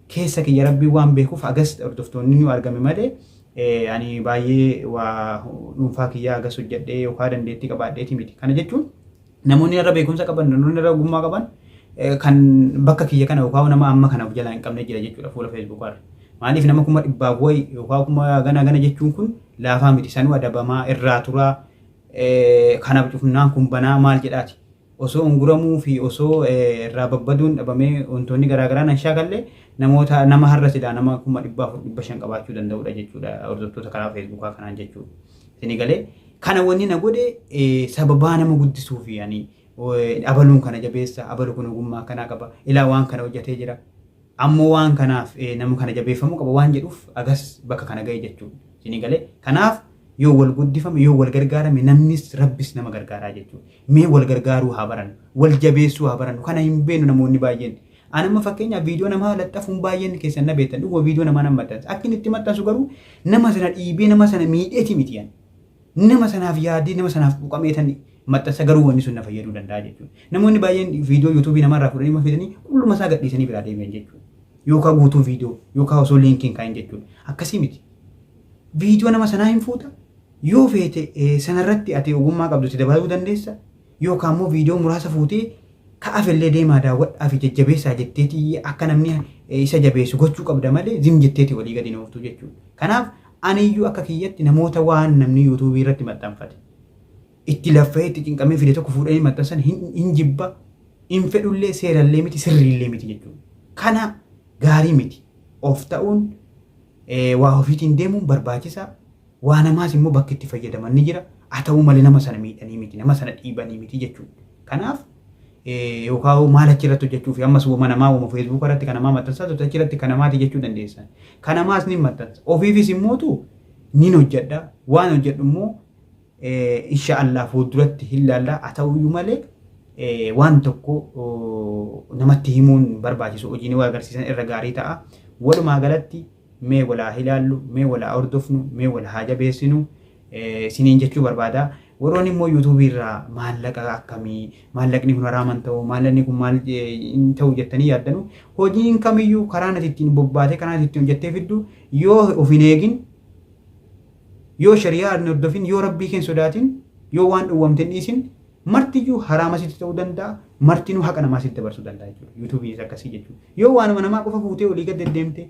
keessa kiyya rabbii waan beekuuf agas hordoftoonni nu argame malee, ani baay'ee waa dhuunfaa kiyyaa agas hojjedhee yookaan dandeettii qabaadheeti miti. Kana jechuun namoonni irra beekumsa qaban, namoonni irra ogummaa qaban, kan bakka kiyya kana yookaan nama amma kana of jalaa hin qabne jira jechuudha fuula feesbuukaa irra. Maaliif? Nama 100,000 wayi yookaan kuma gana gana jechuun kun laafaa miti. Sanuu adabamaa irraa turaa, kanaaf cufnaan kun banaa maal jedhaati. Osoo unguramuu fi osoo irraa babbaduun dhabamee wantoonni garaagaraa nan shaakalle namoota nama har'a silaa nama 400,000, 500,000 qabaachuu danda'udha jechuudha hordoftoota karaa feesbuukaa kanaan jechuudha. Isin galee? Kana wanni na godhe sababaa nama guddisuu fi ani abaluun kana jabeessa, abalu kun ogummaa akkanaa qaba, ilaa waan kana hojjetee jira. Ammoo waan kanaaf nama kana jabeeffamuu qaba waan jedhuuf agas bakka kana ga'e jechuudha. Isin galee? Kanaaf yoo wal guddifame, yoo wal gargaarame, namnis rabbis nama gargaaraa jechuudha. Mee wal gargaaruu haa barannu. Wal jabeessuu haa barannu. Kana hin beeknu namoonni baay'een. Ani amma fakkeenyaaf viidiyoo namaa laxxafuun baay'een keessan na beektan, dhuguma viidiyoo namaa nan maxxansa. Akki inni itti maxxansu garuu nama sana dhiibee, nama sana miidheeti miti ani. Nama sanaaf yaadee, nama sanaaf quuqamee tan maxxansa, garuu wanni sun na fayyaduu danda'a jechuudha. Namoonni baay'een viidiyoo yuutuubii namarraa fudhanii fidanii qulluma isaa gadhiisanii biraa deebi'an jechuudha. Yookaan guutuu viidiyoo yookaan osoo liinkiin kaa'in jechuudha. Akkasii miti. Viidiyoo nama sanaa hin fuuta. Yoo feete sanarratti ati ogummaa qabdu itti dabaluu dandeessa. Yookaan immoo viidiyoo muraasa fuutee ka'afellee deemaa daawwadhaa fi jajjabeessaa jetteetii akka namni isa jabeessu gochuu qabda malee zim jetteetii walii gadi ooftu jechuudha. Kanaaf aniyyuu akka kiyyatti namoota waan namni yuutuubii irratti maxxanfate itti laffa'ee, itti cinqamee fide tokko fuudhanii maxxansan hin jibba, hin fedhullee, seerallee miti, sirriillee miti jechuudha. Kana gaarii miti. Of ta'uun, waa ofiitiin deemuun barbaachisaa. Waa namaas immoo bakki itti fayyadaman ni jira. Haa ta'u malee nama sana miidhanii miti, nama sana dhiibanii miti jechuudha. Kanaaf yookaan maal achirratti hojjechuu fi ammas wama namaa, wama feesbuuka irratti kan namaa maxxansaa turte achirratti kan namaati jechuu dandeessan. Kan namaas ni maxxansa. Ofiifis immootu nin hojjedha. Waan hojjedhu immoo insha Allah fuulduratti hin laalla. Haa ta'uyyuu malee waan tokko namatti himuun barbaachisu, hojiin waa agarsiisan irra gaarii ta'a. Walumaa galatti mee walaa ilaallu, mee walaa hordofnu, mee wal haa jabeessinu isiniin jechuu barbaada. Warroonni immoo yuutuubii irraa maallaqa akkamii, maallaqni kun haraaman ta'u, maallaqni kun maal hin ta'u jettanii yaaddanu, hojiin kamiyyuu karaa ati ittiin bobbaatee, karaa ati ittiin hojjettee fiddu yoo of hin eegin, yoo shari'aa hin hordofin, yoo rabbii kee hin sodaatin, yoo waan dhowwamte hin dhiisin, martiyyuu haraama sitti ta'uu danda'a, martinuu haqa namaa sitti dabarsuu danda'a jechuudha. Yuutuubiinis akkasii jechuudha. Yoo waanuma namaa qofa fuutee olii gad deddeemte,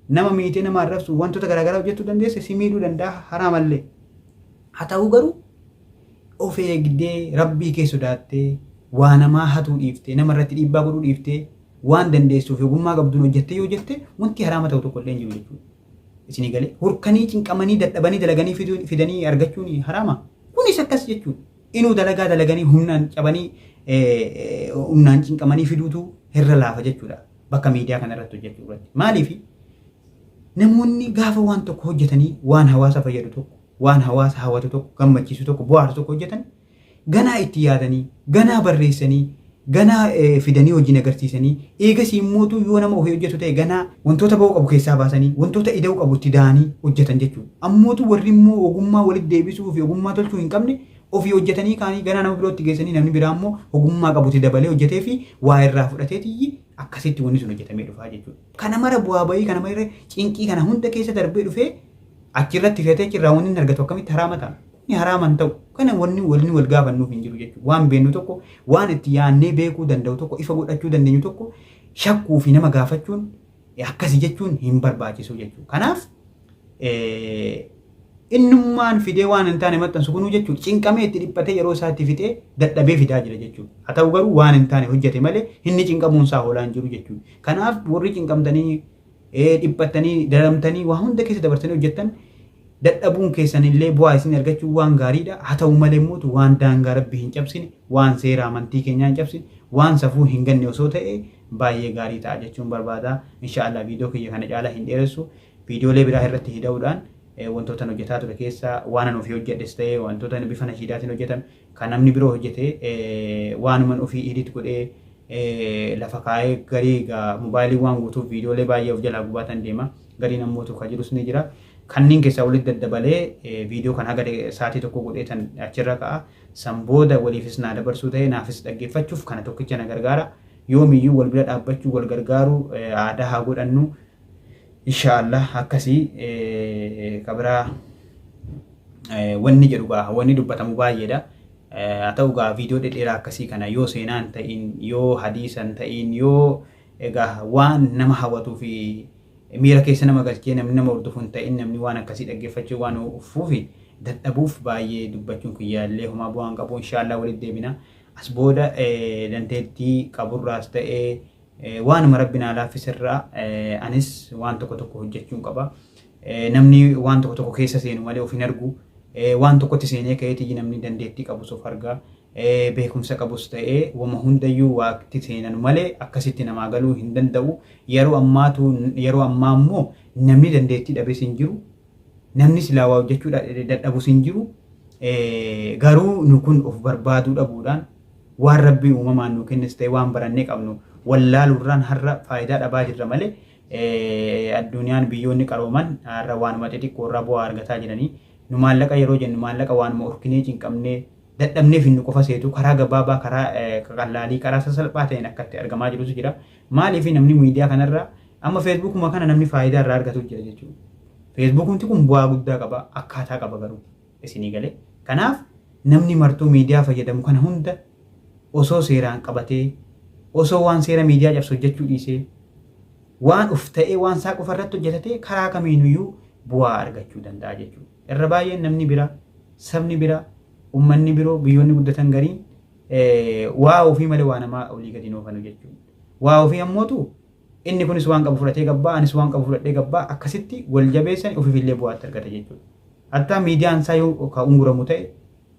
nama miitee, nama arrabsu, wantoota garaagaraa hojjechuu dandeesse, si miidhuu danda'a haraamallee. Haa ta'u garuu of eegdee, rabbii kee sodaattee, waa namaa hatuu dhiiftee, nama irratti dhiibbaa godhuu dhiiftee, waan dandeessuuf ogummaa qabduun hojjettee yoo jette, wanti haraama ta'u tokko illee hin jiru jechuudha. Isinii galee? Hurkanii, cinqamanii, dadhabanii dalaganii fidanii argachuun haraama. Kunis akkas jechuudha. Inuu dalagaa dalaganii humnaan cabanii, humnaan cinqamanii fiduutu irra laafa jechuudha. Bakka miidiyaa kana irratti hojjechuu irratti. Maaliif? Namoonni gaafa waan tokko hojjetanii, waan hawaasa fayyadu tokko, waan hawaasa hawwatu tokko, gammachiisu tokko, bohaarsu tokko hojjetan, ganaa itti yaadanii, ganaa barreessanii, ganaa fidanii hojiin agarsiisanii, eegasii immootu yoo nama ofii hojjetu ta'e ganaa wantoota ba'uu qabu keessaa baasanii, wantoota ida'uu qabu itti da'anii hojjetan jechuudha. Ammootu warri immoo ogummaa walitti deebisuu fi ogummaa tolchuu hin qabne ofii hojjetanii kaanii ganaa nama birootti geessanii, namni biraa immoo ogummaa qabutti dabalee hojjetee fi waa irraa fudhateetii akkasitti wanni sun hojjetamee dhufaa jechuudha. Kana mara bu'aa bahii, kana mara cinqii kana hunda keessa darbee dhufee achirratti feetee achirraa wanni inni argatu akkamitti haraama ta'a? Inni haraama hin ta'u. Kana wanni wanni wal gaafannuuf hin jiru jechuudha. Waan beennu tokko, waan itti yaannee beekuu danda'u tokko, ifa godhachuu dandeenyu tokko shakkuu fi nama gaafachuun akkasi jechuun hin barbaachisu jechuudha. Kanaaf innummaan fidee waan hin taane maxxansu kunuu jechuudha cinqamee itti dhiphatee yeroo isaa itti fixee dadhabee fidaa jira jechuudha. Haa ta'u garuu waan hin taane hojjete malee inni cinqamuun isaa hoolaa hin jiru jechuudha. Kanaaf warri cinqamtanii dhiphattanii daramtanii waa hunda keessa dabarsanii hojjettan dadhabuun keessan illee bu'aa isin argachuu waan gaariidha. Haa ta'u malee immoo waan daangaa rabbii hin cabsine, waan seera amantii keenyaa hin cabsine, waan safuu hin ganne osoo ta'e baay'ee gaarii ta'a jechuun barbaada. Inshaallah viidiyoo kiyya kana caalaa hin dheeressu. Viidiyoolee biraa irratti hidha'uudhaan wantoota hojjetaa ture keessaa waan an ofii hojjedhes ta'ee, wantoota bifa nashiidaatiin hojjetame kan namni biroo hojjete, waanuman ofii edit godhee lafa kaa'ee, garii egaa mobaayilii waan guutuuf viidiyoolee baay'ee of jalaa gubaatan deema. Gariin ammoo kan jirus ni jira. Kanneen keessaa walitti daddabalee viidiyoo kan haga sa'aatii 1 godhee tan achirra ka'a. San booda waliifis naa dabarsuu ta'ee naafis dhaggeeffachuuf kana tokkicha na gargaara. Yoomiyyuu wal bira dhaabbachuu, wal gargaaruu aadaa haa godhannu. Inshaallah akkasii kabiraa wanni jedhu gaa wanni dubbatamu baay'eedha. Haa ta'u gaa viidiyoo dhedheeraa akkasii kana yoo seenaan ta'in, yoo hadiisan ta'in, yoo egaa waan nama hawwatuu fi miira keessa nama galchee namni nama hordofu hin ta'in, namni waan akkasii dhaggeeffachuu waan uffuufi dadhabuuf baay'ee dubbachuun kiyyaallee homaa bu'aan qabu. Inshaallah walitti deebina. As booda dandeettii qaburraas ta'ee waanuma rabbi naa laaffisirraa anis waan tokko tokko hojjechuun qaba. Namni waan tokko tokko keessa seenu malee of hin argu. Waan tokkotti seenee ka'eetii namni dandeettii qabus of arga. Beekumsa qabus ta'ee wama hundayyuu waaqti seenan malee akkasitti namaa galuu hin danda'u. Yeroo ammaatu yeroo ammaa immoo namni dandeettii dhabes hin jiru. Namni silaa waa hojjechuu dadhabus hin jiru. Garuu nu kun of barbaaduu dhabuudhaan waan rabbii uumamaan nu kennes ta'e waan barannee qabnu wallaaluurraan har'a faayidaa dhabaa jirra malee, addunyaan biyyoonni qarooman har'a waanuma xixiqqoo irraa bu'aa argataa jiranii. Nu maallaqa yeroo jennu maallaqa waanuma urkinee cinqamnee dadhabnee finnu qofa seetu. Karaa gabaabaa, karaa qaqallaalii, karaa sasalphaa ta'een akka itti argamaa jirutu jira. Maaliif namni miidiyaa kanarra amma feesbuukuma kana namni faayidaa irraa argatu jira jechuudha. Feesbuukumti kun bu'aa guddaa qaba, akkaataa qaba garuu isinii galee. Kanaaf namni martuu miidiyaa fayyadamu kana hunda osoo seeraan qabatee, osoo waan seera miidiyaa cabsu hojjechuu dhiisee, waan uf ta'ee waan isaa qofa irratti hojjetatee karaa kamiinuyyuu bu'aa argachuu danda'a jechuudha. Irra baay'een namni bira, sabni bira, uummanni biroo, biyyoonni guddatan gariin waa ofii malee waa namaa olii gadi hin oofanu jechuudha. Waa ofii ammootu inni kunis waan qabu fudhatee gabbaa, anis waan qabu fudhadhee gabbaa, akkasitti wal jabeessan ofiif illee bu'aatti argata jechuudha. Hattaa miidiyaan isaa yoo ka unguramu ta'e,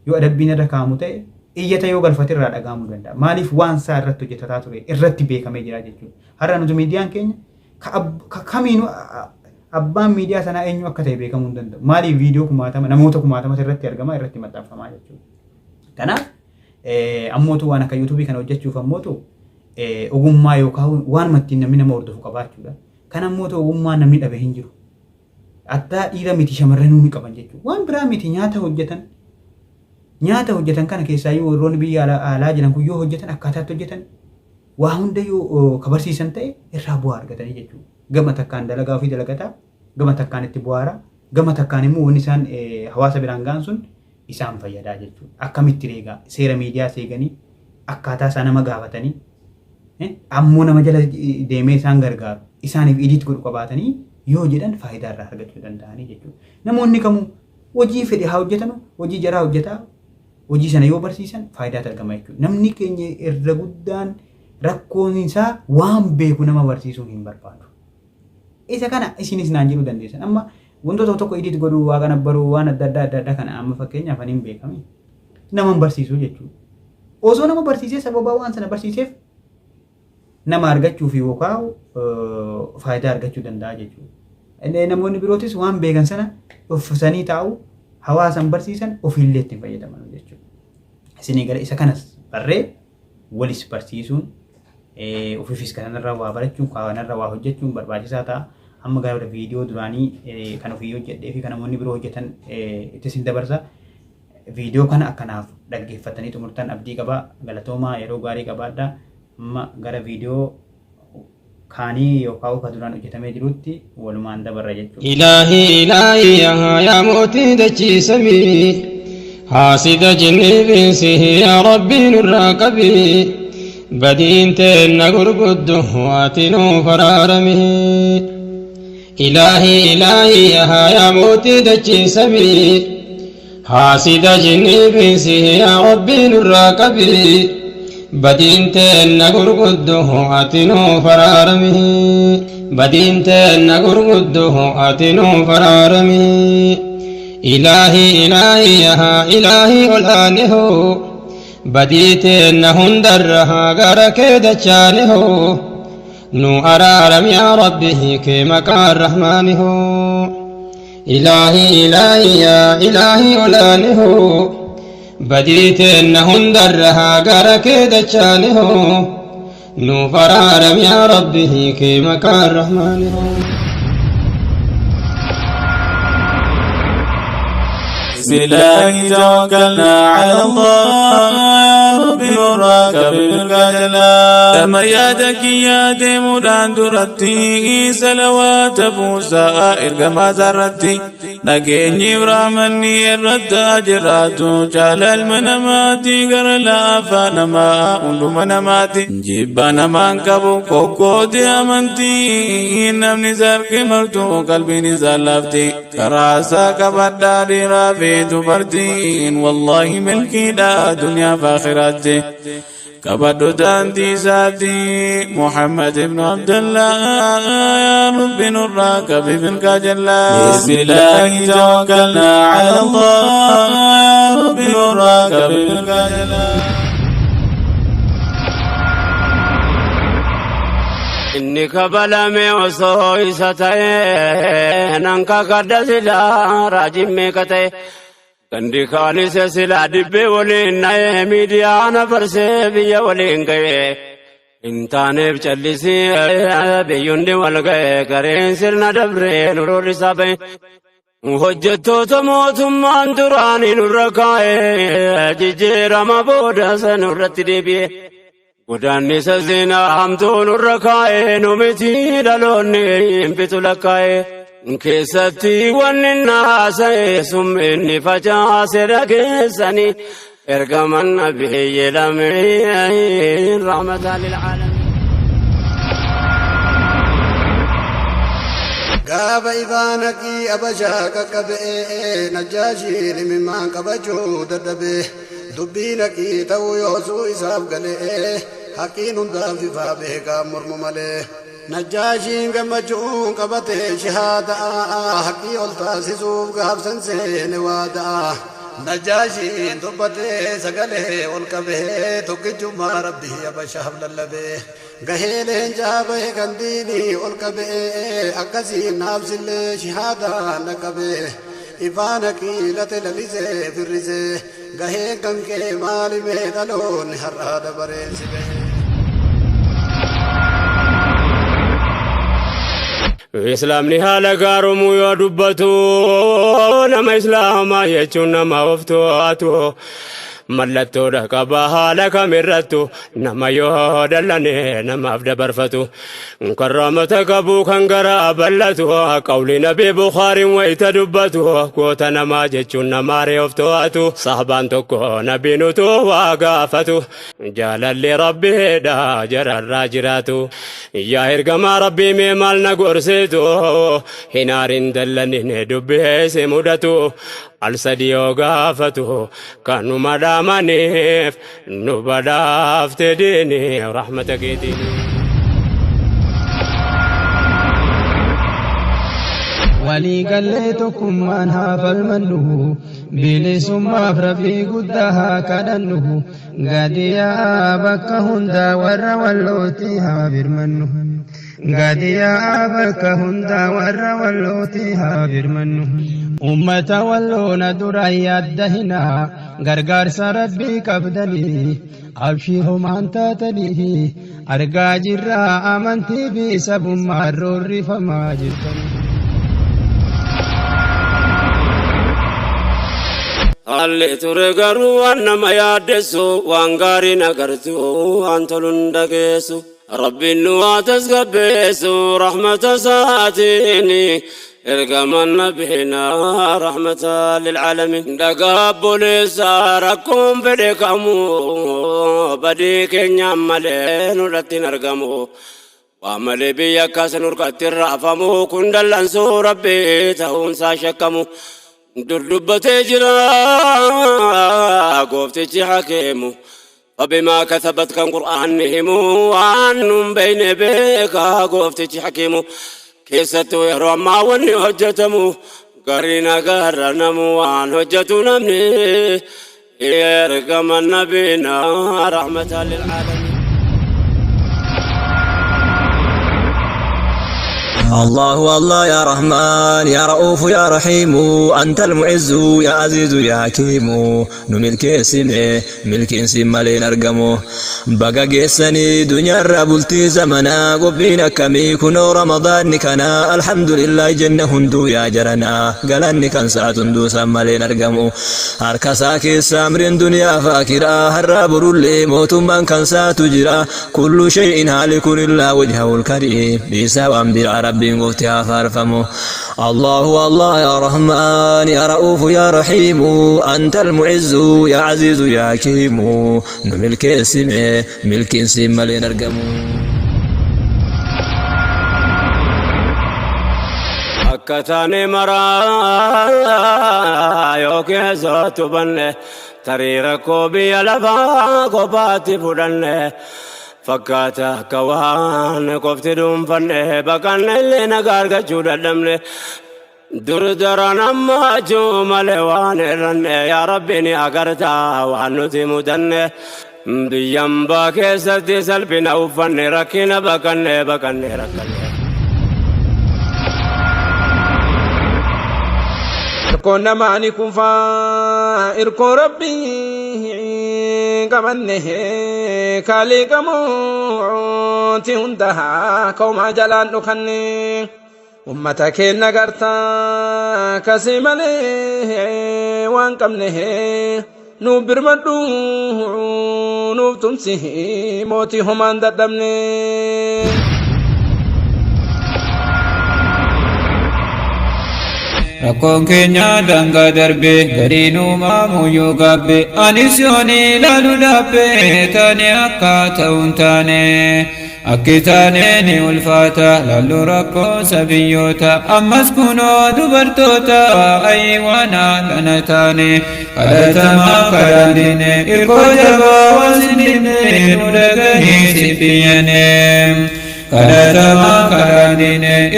yoo adabbiin irra kaa'amu ta'e, iyyata yoo galfate irraa dhaga'amuu danda'a. Maaliif? Waan isaa irratti hojjetataa ture irratti beekamee jira jechuudha. Har'a nuti miidiyaan keenya ka kamiinuu abbaan miidiyaa sanaa eenyu akka ta'e beekamuu hin danda'u. Maaliif? Viidiyoo kumaatama, namoota kumaatamatu irratti argama, irratti maxxanfamaa jechuudha. Kanaaf ammootu waan akka yuutuubii kana hojjechuuf ammootu ogummaa yookaan waanuma ittiin namni nama hordofu qabaachuudha. Kan ammootu ogummaa namni dhabe hin jiru. Attaa dhiira miti shamarranuu ni qaban jechuudha. Waan biraa miti, nyaata hojjetan. Nyaata hojjetan kana keessaayyuu warroonni biyya alaa jiran kun yoo hojjetan, akkaataatti hojjetan waa hunda yoo ka barsiisan ta'e irraa bu'aa argatanii jechuudha. Gama takkaan dalagaa ofii dalagataa, gama takkaan itti bu'aara, gama takkaan immoo wanni isaan hawaasa biraan ga'an sun isaan fayyadaa jechuudha. Akkamitti reegaa seera miidiyaa seeganii akkaataa isaa nama gaafatanii, ammoo nama jala deemee isaan gargaaru, isaaniif edit godhu qabaatanii yoo jedhan faayidaa irraa argachuu danda'anii jechuudha. Namoonni kamuu hojii fedhe haa hojjetanu, hojii jaraa hojjetaa, hojii sana yoo barsiisan faayidaatu argama jechuudha. Namni keenya irra guddaan rakkoon isaa waan beeku nama barsiisuu hin barbaadu. Isa kana isinis naan jedhuu dandeessan. Amma wantoota tokko tokko edit godhuu, waa kana baruu, waan adda addaa adda addaa kana amma fakkeenyaaf ani hin beekame. Nama hin barsiisuu jechuudha. Osoo nama barsiisee sababa waan sana barsiiseef nama argachuu fi yookaan faayidaa argachuu danda'a jechuudha. Namoonni birootis waan beekan sana uffisanii taa'u, hawaasan barsiisan, ofiillee ittiin fayyadaman jechuudha. Isinii gara isa kanas barree walis barsiisuun, ofiifis kanarraa waa barachuun, kanarraa waa hojjechuun barbaachisaa ta'a. Amma gara viidiyoo duraanii kan ofii hojjedhee fi kan namoonni biroo hojjetan itti isin dabarsa. Viidiyoo kana akkanaaf dhaggeeffatanii xumurtan abdii qaba. Galatoomaa, yeroo gaarii qabaadha. Amma gara viidiyoo kaanii yookaan ka duraan hojjetamee jirutti walumaan dabarra jechuudha. إلهي إلهي يا موتي دجي سمي. Haasida jinniif insi yaa Rabbii nurraa qabi. Badiin teenna gurguddu ati nuuf araarami. Ilaahii ilaahii yaa yaa mootii dachii samii. Haasida jinniif insi yaa Rabbii nurraa qabi. Badiin teenna gurguddu ati nuuf araarami. Badiin teenna gurguddu ati nuuf araarami. Ilaahii ilaahii yaa ilaahii ol aaneho. Badii teenna hundarra gara kee dachaaneho. Nu araaram yaa Rabbi kee maqaan rahmaaniho. Ilaahii ilaahii yaa ilaahii ol aaneho. Badii teenna hundarra gara kee dachaaneho. Nuuf araaram yaa Rabbi kee maqaan rahmaaniho. بسم الله توكلنا على الله يا رب نراك بالقجلا لما يادك يا ديمودان درتي سلوات بوسا إرقما زرتي nageenyi rahmanni irratti jiraatu jaalalma namaati gara laafa namaa hunduma namaati jibba namaan qabu kokkooti amantii namni sarki martu qalbiin isaa laafti karaa isaa qabadhaa dhiiraa fi dubartiin wallaahi milkiidha duniyaa fi akhiraatti. Qabadhu daandii isaati Muhammad ibn Abdullah ya Rabbi nurraa qabi bilqaajallaa. Bismillahi tawakkalna ala Allah ya Rabbi nurraa qabi bilqaajallaa. Inni kabalame osoo isa ta'e nan kakadha silaa raajiin meeqa ta'e. Gandi kaanis silaa dibbee waliin na'e miidiyaa na farsee biyya waliin ga'e. Hin taaneef callisii biyyundi wal ga'e gareen sirna dabree nu roorrisaa ba'e. Hojjettoota mootummaan duraanii nurra kaa'e jijjiirama booda sanurratti deebi'e. Godaannisa seenaa hamtuu nurra kaa'e nu miti dhaloonni hin bitu lakkaa'e. Keessatti wanni naasa'e summinni facaase dhageessanii ergaman nabiyyi lameen rahmataa lil'aalamiin. Gaafa ifaan haqii Abashaa qaqqabee Najjaashiin imimmaan qabachuu dadhabee dubbiin haqii ta'uu yoosuu isaaf galee haqiin hundaaf ifaa beekaa mormu malee. Najjaashiin gammachuun qabatee shahaadaa haqii ol taasisuuf gaafsan seene waadaa. Najjaashiin dubbatee sagalee ol qabee tokkichummaa Rabbii Abashaaf lallabee. Gahee leencaa bahe kan diinii ol qabee akkasiin naafsillee shahaadaan dhaqqabee. Ifaan haqii late lalisee firrisee gahee kan kee maalimee dhaloonni har'aa dabareen si gahee. Islaamni haala gaaromuu yoo dubbatu nama islaamaa jechuun nama of to'atu mallattoodha qaba haala kamirrattu nama yoo dallane namaaf dabarfatu kan rahmata qabu kan garaa bal'atu qawli nabii Bukhaariin wayita dubbatu goota namaa jechuun namaaree of to'atu sahabaan tokko nabiin utuu waa gaafatu jaalalli rabbiidha jararraa jiraatu yaa ergamaa rabbii mee maal na gorsitu hin aarin dallanin dubbeesse mudatu al sadi yoo gaafatu kanuma dhaamaniif nu badhaafte diini rahmata keetiin. Waliigallee tokkummaan haa falmannu bilisummaaf rabbii guddaa haa kadhannu gadiyaa bakka hundaa warra wallootti haa birmannu gadiyaa bakka hundaa warra wallootti haa birmannu ummata walloona dura yaadda hinaa gargaarsa rabbii qabdanii abshii homaan taatanii argaa jirraa amantii fi sabummaan roorrifamaa jirtanii. Haalli ture garuu waan nama yaaddessu waan gaarii nagartu waan toluun dhageessu. Rabbiin nu haa tasgabbeessu rahmata isaatiin. Ergamaan nabiinaa rahmata lilcaalamiin. Dhagaa obboleessaa rakkoon fedhe kamuu badii keenyaan malee nurratti hin argamu. Waa malee biyya akkas nurkatti raafamu kun dallansuu rabbii ta'uunsaa shakkamu. Dur dubbatee jira gooftichi hakeemu. فبما كسبت كان قرآن himu waan nun beeyne beekaa gooftichi hakiimu. Keessattuu yeroo ammaa wanni hojjetamu gariin agarra namu waan hojjetu namni ergama nabiinaa rahmatan lilcaalamiin. الله الله يا رحمن يا رؤوف يا رحيم، أنت المعز يا عزيز يا حكيم. نملك سمع ملك سمالين أرقمو بقى جيسني دنيا الرابلتي زمنا قبينا كمي كنو رمضان كنا الحمد لله جنة هندو يا جرنا قالني كان ساعة هندو سمالين أرقمو هركساكي سامرين دنيا فاكرة هرابر اللي موت من كان ساتجرا كل شيء هالك إلا وجهه الكريم بيسا وأنبياء ربي قفتها فارفمو. الله الله يا رحمن يا رؤوف يا رحيم، أنت المعز يا عزيز يا حكيم. نملك سمع ملك سمع لنرقمو. Akka taane maraa yoo keessattu banne tarii rakkoo biyya lafaa kophaatti fudhanne fakkaata akka waan qofti dhuunfanne baqanne illee nagaa argachuu dadhabne dur daran ammachuu malee waan irranne yaa rabbi ni agartaa waan nuti mudanne biyyambaa keessatti salphina uffanne rakkina baqanne baqanne rakkanne. Irkoon namaani kunfaa irkoo rabbii qabanne kaaliqamuuti hundaa ka'umaa jalaan dhukanne ummata keenya gartaa kasii malee waan qabne nuuf birmadhu nuuf tumsi mootii homaan dadhabne. Rakkoon keenya daangaa darbe gariin uumamu yoo gaabbe anis yoon ilaalu dhaabbe taane akka ta'uun taane akki taane ni ulfaata laallu rakkoo sabiyyoota ammas kunoo dubartoota ayi waan lana taane kadhatamaa kadhaan irkoo jabaa wasinine nu dhagahii sitti kadhatamaa kadhaan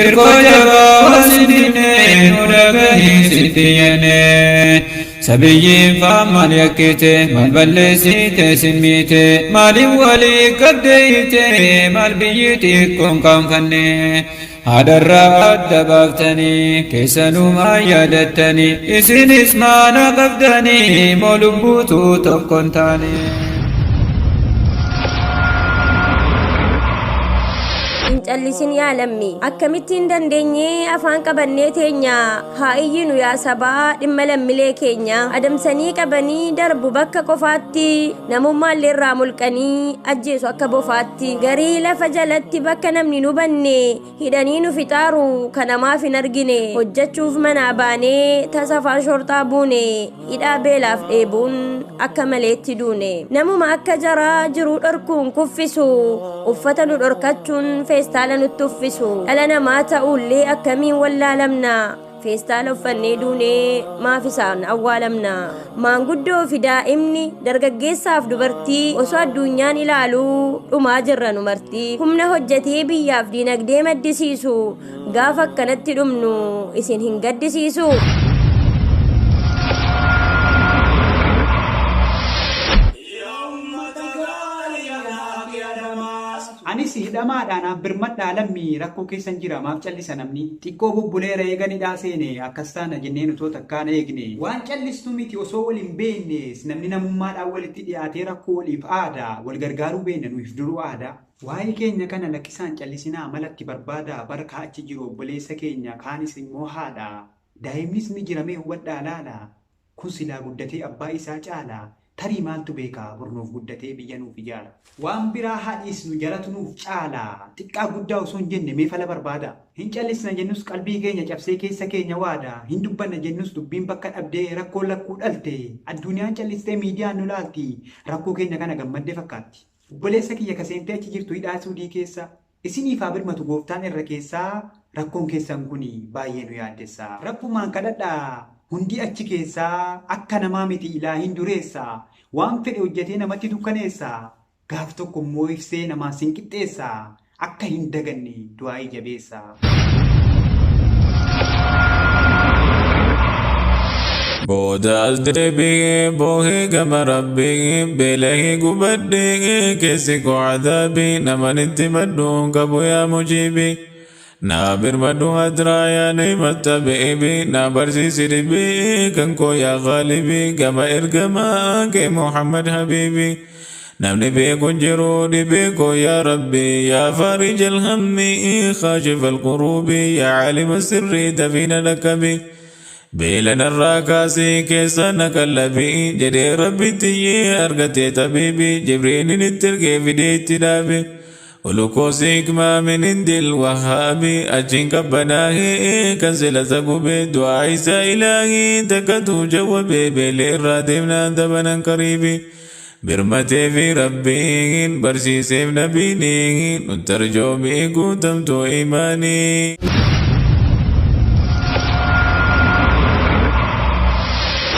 irkoo jabaa wasinine nu dhagahii sitti sabiyyiin faa maal yakkite maal balleessite simmiite maaliin walii gaddeeyite maal biyyi xiqqoon kaanfanne haadharraa adda baaftanii keessanumaa yaadattanii isinis maana qabdanii moo lubbuutu tokkon taane. Hin callisin yaa lammii, akkamittiin dandeenyee afaan qabannee teenya haa iyyinu yaa sabaa dhimma lammiilee keenya adamsanii qabanii darbu bakka qofaatti namummaallee irraa mulqanii ajjeesu akka bofaatti garii lafa jalatti bakka namni nu banne hidhanii nu fixaaru kanamaaf hin argine hojjechuuf manaa baanee tasafaa shorxaa buune hidhaa beelaaf dheebuun akka maleetti duune namuma akka jaraa jiruu dhorkuun kuffisu uffata nu dhorkachuun feestaala nutti uffisu dhala namaa ta'ullee akkamiin wallaalamna feestaala uffannee duunee maaf isaan awwaalamna maanguddoo fi daa'imni dargaggeessaaf dubartii osoo addunyaan ilaaluu dhumaa jirra nu marti humna hojjetee biyyaaf diinagdee maddisiisu gaafa akkanatti dhumnu isin hin gaddisiisu. Anis hidhamaadhaan birmadhaa lammii rakkoo keessan jira maaf callisa namni xiqqoo bubbuleera eeganidhaa seene akkas taana jenneen otoo takkaan eegne waan callistu miti osoo wal hin beekne namni namummaadhaan walitti dhiyaatee rakkoo waliif aadaa wal gargaaruu beekna nuuf duruu aadaa. Waa'ee keenya kana lakkisaan callisinaa malatti barbaada barka achi jiru obboleessa keenya kaanis immoo haadha daa'imnis ni jiramee hubadhaa laala kun silaa guddatee abbaa isaa caala. Tarii maaltu beekaa bornuuf guddatee biyya nuuf ijaara. Waan biraa haadhiisnu jaratu nuuf caala. Xiqqaa guddaa osoo hin jenne mee fala barbaada. Hin callisna jennus qalbii keenya cabsee keessa keenya waada. Hin dubbanna jennus dubbiin bakka dhabdee rakkoon lakkuu dhalte. Addunyaan callistee miidiyaan nu laalti. Rakkoo keenya kana gammaddee fakkaatti. Obboleessa kiyya kaseentee achi jirtu hidhaa Suudii keessa. Isiniif haa birmatu gooftaan irra keessaa rakkoon keessan kun baay'ee nu yaaddessa. Rabbumaan kadhadhaa hundi achi keessaa akka namaa miti ilaahin dureessa. Waan fedhe hojjetee namatti dukkaneessa. Gaaf tokko immoo ibsee namaan sin qixxeessa. Akka hin daganne du'aa'ii jabeessa. Booda as deebi'ee boohee gama rabbii beelahee gubadhee keessi koo cadaabii naman itti madduun qabu yaa mujiibii. Naa birmadhu hadraa yaa ni'mata beebii naa barsiisi dhibii kan koo yaa qaalibii gama ergamaa kee Muhammad habiibii. Namni beeku hin jiru dhibee koo yaa rabbi yaa faarij alhammi kaashif alquruubi yaa caalima sirrii dafiina dhakkabii. Beela narraa kaasee keessa na qallabii jedhee rabbitti iyyee argatee tabiibii jibriilin itti ergee fidee itti dhaabe. Ulukoosii hikmaa min indil wahaabi achiin qabbanaahee kan silata gubee du'aa isaa ilaahii takkatu jawwabee beela irraa deemnaan tabanan qariibii. Birmatee fi rabbiin barsiiseef nabiiniin nuttarjoomii guutamtuu imaanii.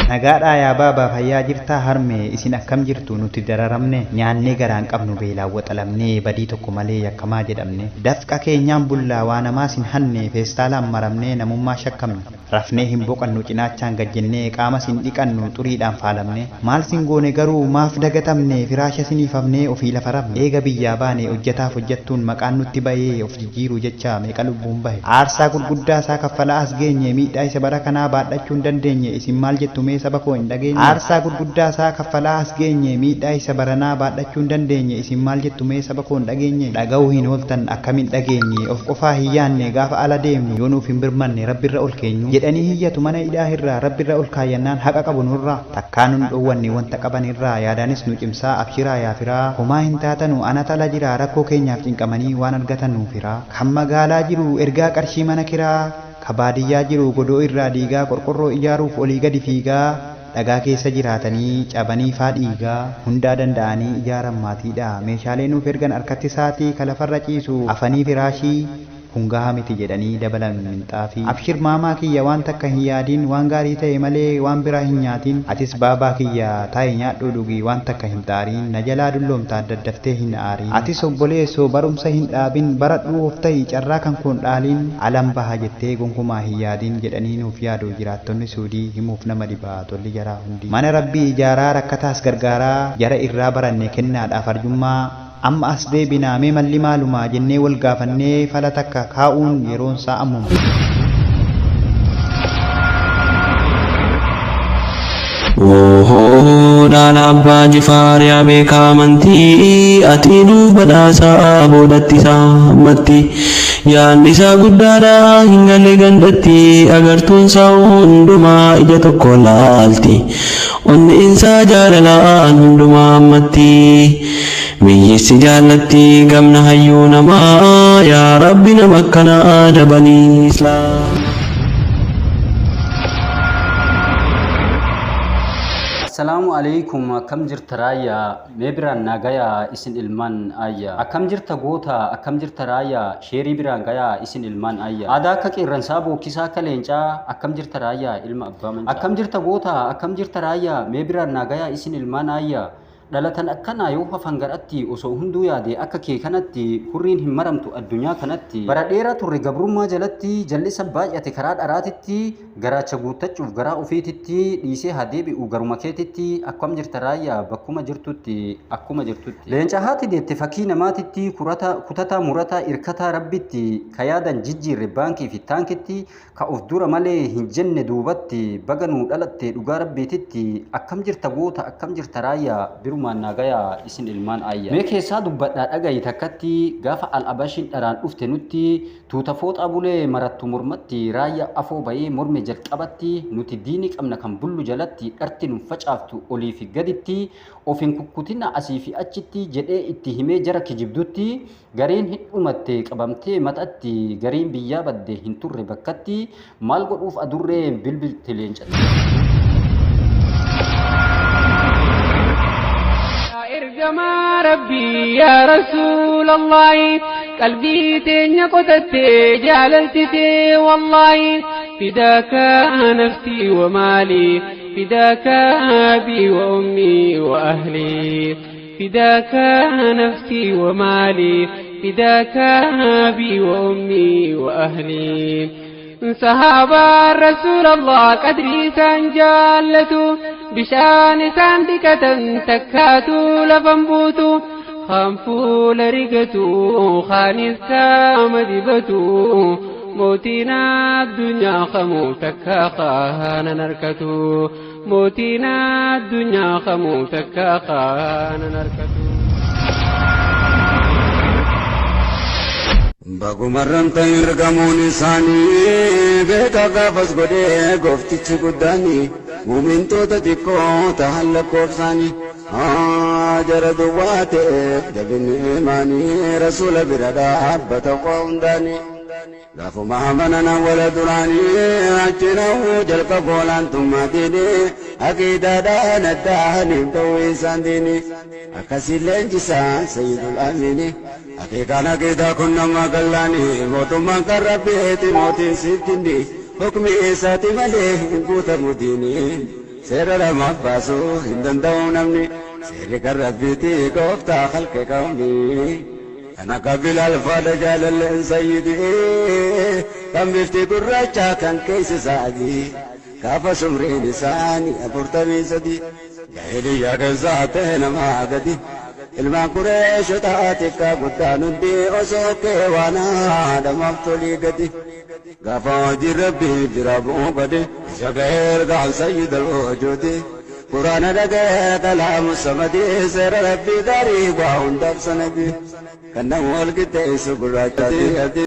Nagaadhaa yaa baabaa fayyaa jirtaa harmee isin akkam jirtu nuti dararamne nyaannee garaan qabnu beelaan waxalamnee badii tokko malee yakkamaa jedhamne dafqa keenyaan bullaa waa namaas hin hanne feestaalaan maramnee namummaa shakkamne rafnee hin boqannu cinaachaan gajjennee qaama sin dhiqannu xuriidhaan faalamne maal sin goone garuu maaf dagatamne firaasha siniifamnee ofii lafa rafne eega biyyaa baane hojjetaaf hojjettuun maqaan nutti bahee of jijjiiruu jecha meeqa lubbuun bahe aarsaa gurguddaa isaa kaffalaa as geenye miidhaa isa bara kanaa baadhachuu hin dandeenye isin maal jettu mee saba koo hin dhageenye aarsaa gurguddaa isaa kaffalaa as geenye miidhaa isa baranaa baadhachuu hin dandeenye isin maal jettu mee saba koo hin dhageenye dhaga'uu hin ooltan akkamiin dhageenye of qofaa hin yaanne gaafa ala deemnu yoo nuuf hin birmanne rabbirra ol keenyu jedhanii hiyyatu mana hidhaa irraa rabbirra ol kaayyannaan haqa qabu nurraa takkaa nun dhoowwanne wanta qaban irraa yaadaanis nu cimsaa abshiraa yaafiraa homaa hin taatanu ana tala jira rakkoo keenyaaf cinqamanii waan argatan nuufiraa kan magaalaa jiru ergaa qarshii mana kiraa ka baadiyyaa jiru godoo irraa diigaa qorqorroo ijaaruuf olii gadi fiigaa dhagaa keessa jiraatanii cabanii faa dhiigaa hundaa danda'anii ijaaran maatiidha meeshaalee nuuf ergan harkatti saatii kalafarra ciisu afanii firaashii kun gahaa miti jedhanii dabalan minxaafii abshir maamaa kiyya waan takka hin yaadin waan gaarii ta'e malee waan biraa hin nyaatin atis baabaa kiyya taa'i nyaadhuu dhugi waan takka hin xaariin na jalaa dulloomta daddaftee hin aariin atis obboleessoo barumsa hin dhaabin baradhuu of ta'i carraa kan koon dhaaliin alan baha jettee gonkumaa hin yaadin jedhanii nuuf yaadu jiraattonni suudii himuuf nama dhibaa tolli jaraa hundi mana rabbii ijaaraa rakkataas gargaaraa jara irraa baranne kennaadhaaf arjummaa amma as deebinaa mee malli maalumaa jennee wal gaafannee fala takka kaa'uun yeroon isaa ammuma. Dhaala abbaa jifaar yaa beekaa amantii ati nuuf badhaasaa boodatti isaa ammatti yaadni isaa guddaadha hin galle gandatti agartuun isaa hundumaa ija tokko laalti onni isaa jaalalaan hundumaa ammatti biyyissi jaallatti gamna hayyuu namaa yaa rabbi nama akkanaa dabalii islaam. Assalaamu alaikum akkam jirta raayyaa mee biraan naa gayaa isin ilmaan ayyaa akkam jirta goota akkam jirta raayyaa sheerii biraan gayaa isin ilmaan ayyaa aadaa akka qeerransaa bookkisaa akka leencaa akkam jirta raayyaa ilma abbaa mancaa akkam jirta goota akkam jirta raayyaa mee biraan naa gayaa isin ilmaan ayyaa dhalatan akkanaa yoo hafan gadhatti osoo hunduu yaade akka kee kanatti hurriin hin maramtu addunyaa kanatti bara dheeraa turre gabrummaa jalatti jallisa baay'ate karaa dharaatitti garaacha guuttachuuf garaa ofiititti dhiisee haa deebi'u garuma keetitti akkam jirta raayyaa bakkuma jirtutti akkuma jirtutti leenca haati deette fakkii namaatitti kutataa murataa irkataa rabbitti ka yaadan jijjiirre baankii fi taankitti ka of dura malee hin jenne duubatti baga nuu dhalatte dhugaa rabbiititti akkam jirta goota akkam jirta raayyaa biruma Birumaan naa gayaa isin ilmaan ayya. Mee keessaa dubbadhaa dhagayi takkatti gaafa al-abashiin dharaan dhufte nutti tuuta fooxaa bulee marattu mormatti raayyaa afoo bayee morme jalqabatti nuti diini qabna kan bullu jalatti dharti nun facaaftu olii fi gaditti of hin kukkutina asii fi achitti jedhee itti himee jara kijibdutti gariin hin dhumatte qabamtee matatti gariin biyyaa badde hin turre bakkatti maal godhuuf adurreen bilbilte leencatti. Ergamaa Rabbii yaa Rasuulallahi qalbii teenya qotattee jaalaltitee wallaahi fidaaka nafsii wa maalii fidaaka abii wa ummii wa ahlii fidaaka nafsii wa maalii fidaaka abii wa ummii wa ahlii. صحابة رسول الله قدري سان جالتو بشان سان دكتن تكاتو لفنبوتو خنفو لرقتو خانستا مدبتو موتينا الدنيا خمو تكا خانا نركتو موتينا الدنيا خمو تكا خانا نركتو. Bagumarran ta'in ergamuun isaanii beekaa gaafas godhee gooftichi guddaanii muumintoota xiqqoo ta'an lakkoofsaanii jara duwwaa ta'eef jabinni imaanii rasuula bira dhaabbata waa hundaanii gaafuma amanan awwala duraanii achinaa'uu jalqaba olaantummaa diinii aqiidaadhaan addaaniif ta'uu isaan diinii akkasiin leenjisaan sayyidul amiinii. Akeekaan akeekaa kun nama gallaanii mootummaan kan rabbiiti mootiin siif kindi hukmi isaati malee hin guutamu diini seera lamaaf baasuu hin danda'u namni seerri kan rabbiiti gooftaa halqe qawmi. Kan akka Bilaal faadha jaalalleen sayyidii kan bifti gurraacha kan keessi isaati gaafa sumriin isaanii 43 jaahiliyyaa keessaa ta'e namaa gadi. Ilmaan Qureeshotaa xiqqaa guddaan hundi osoo kee waan haadhamaaf tolii gadi. Gaafa hojii rabbii bira bu'uu gadi isa ga'ee ergaan sayyidal wujuudi. Quraana dhaga'ee kalaamu samadii seera rabbii gaarii waa hundaaf sanadii. Kan nama wal qixxeessu gurraachaati.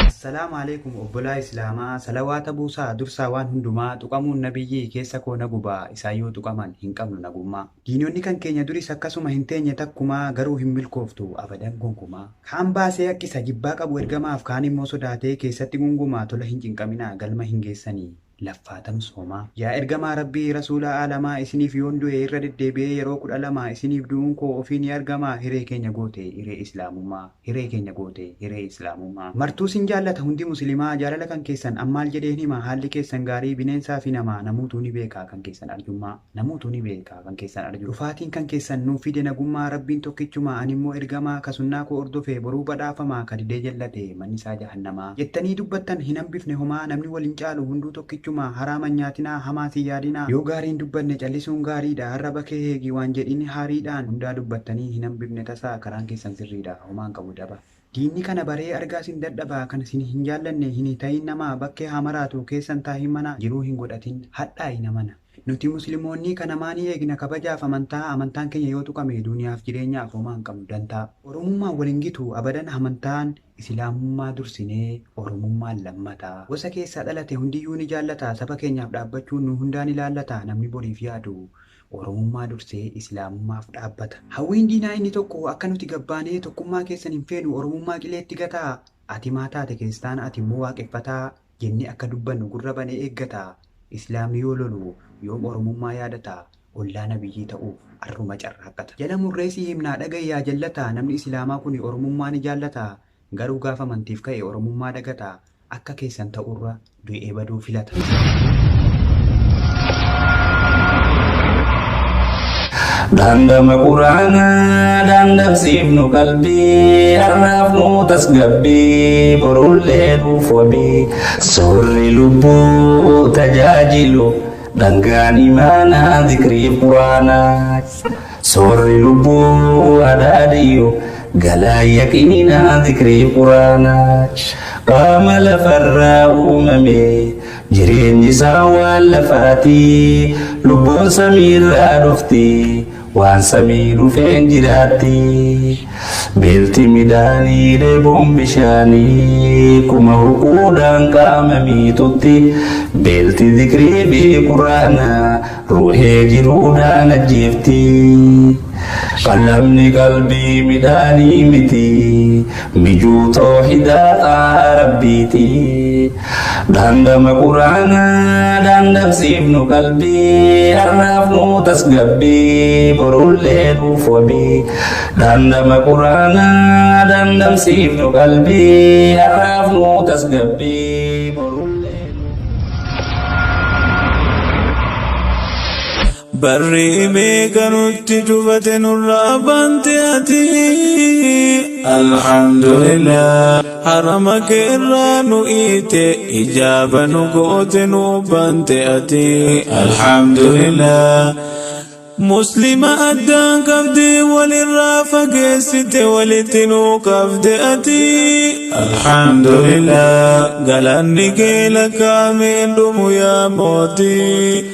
Assalaamu alaikum obbolaa Islaamaa salawaata buusaa dursaa waan hundumaa tuqamuun nabiyyii keessa koo na gubaa isaan yoo tuqaman hin qabnu nagummaa. Diinonni kan keenya duris akkasuma hin teenye takkumaa garuu hin milkooftu abadan gonkumaa. Kaan baasee akkisa jibbaa qabu ergamaaf kaan immoo sodaatee keessatti gungumaa tola hin cinqaminaa galma hin geessanii. Laffaatam soomaa. Yaa ergamaa Rabbii rasuula aalamaa isiniif yoon du'e irra deddeebi'ee yeroo 12 isiniif du'uun koo ofii ni argamaa hiree keenya goote hiree islaamummaa hiree keenya goote hiree islaamummaa. Martuu sin jaallata hundi musliimaa jaalala kan keessan ammaal jedheen hima haalli keessan gaarii bineensaa fi namaa namuutuu ni beekaa kan keessan arjummaa namuutuu ni beekaa kan keessan arjummaa. Dhufaatiin kan keessan nuuf fide nagummaa Rabbiin tokkichumaa ani immoo ergamaa kasunnaa koo hordofe boruu badhaafamaa kadidee jallate manni isaa jahannamaa. Jettanii dubbattan hin hambifne homaa namni waliin caalu hunduu tokkichumaa haraama nyaatinaa hamaa si yaadinaa yoo gaariin dubbanne callisuun gaariidha arraba kee eegi waan jedhin haariidhaan hundaa dubbattanii hin hambifne tasaa karaan keessan sirriidha homaan qabu daba. Diinni kana baree argaa sin dadhabaa kan sin hin jaallanne hin ta'in namaa bakkee haa maraatu keessan taahin mana jiruu hin godhatin hadhaa hin amana. Nuti musliimoonni kana maanii eegna kabajaaf amantaa amantaan keenya yoo tuqame duniyaaf jireenyaaf homaa hin qabnu dantaa. Oromummaan waliin gitu abadan amantaan islaamummaa dursinee oromummaan lammataa. Gosa keessaa dhalate hundiyyuu ni jaallata saba keenyaaf dhaabbachuun nu hundaan ilaallata namni boriif yaadu oromummaa dursee islaamummaaf dhaabbata. Hawwiin diinaa inni tokko akka nuti gabbaanee tokkummaa keessan hin feenu oromummaa qileetti gataa. Ati maa taate kiristaana ati immoo waaqeffataa jennee akka dubbannu gurra banee eeggata. Islaamni yoo lolu yoom oromummaa yaadata ollaa nabiyyii ta'uuf arruma carraaqqata. Jala murreesii himnaa dhagayyaa jallata namni islaamaa kun oromummaa ni jaallata garuu gaafa amantiif ka'e oromummaa dagata akka keessan ta'urra du'ee baduu filata. Dandama quraanaa dandamsiifnu qalbii har'aaf nu tasgabbii borullee nuuf wabii soorri lubbuu tajaajilu dhangaan imaanaa zikrii quraanaa soorri lubbuu adaadiyyu galaa yaqiinaa zikrii quraanaa qaama lafarraa uumame Jireenyi isaa waan lafaati, lubbuun samiirraa dhufti, waan samii dhufeen jiraatti. Beelti midhaanii dheebuun bishaanii kuma huquudhaan qaama miitutti. Beelti zikrii fi quraana ruuhee jiruudhaan ajjeefti. Qalamni qalbii midhaanii miti, mijuu toohidaa xaa rabbiiti. Dhandhama quraanaa dhandhamsiifnu qalbii, har'aaf nu tasgabbii, borullee nuuf wabii. Dhandhama quraanaa dhandhamsiifnu qalbii, har'aaf nu tasgabbii, borullee. Barri meeqa nutti cufate nurraa bante ati. Alhamdulillah harama keerraa nu hiite hijaaba nu goote nu bante ati. Alhamdulillah Muslima addaan qabdee walirraa fageessite walitti nu qabde ati. Alhamdulillah galanni kee lakkaa'ameen dhumu yaa mootii.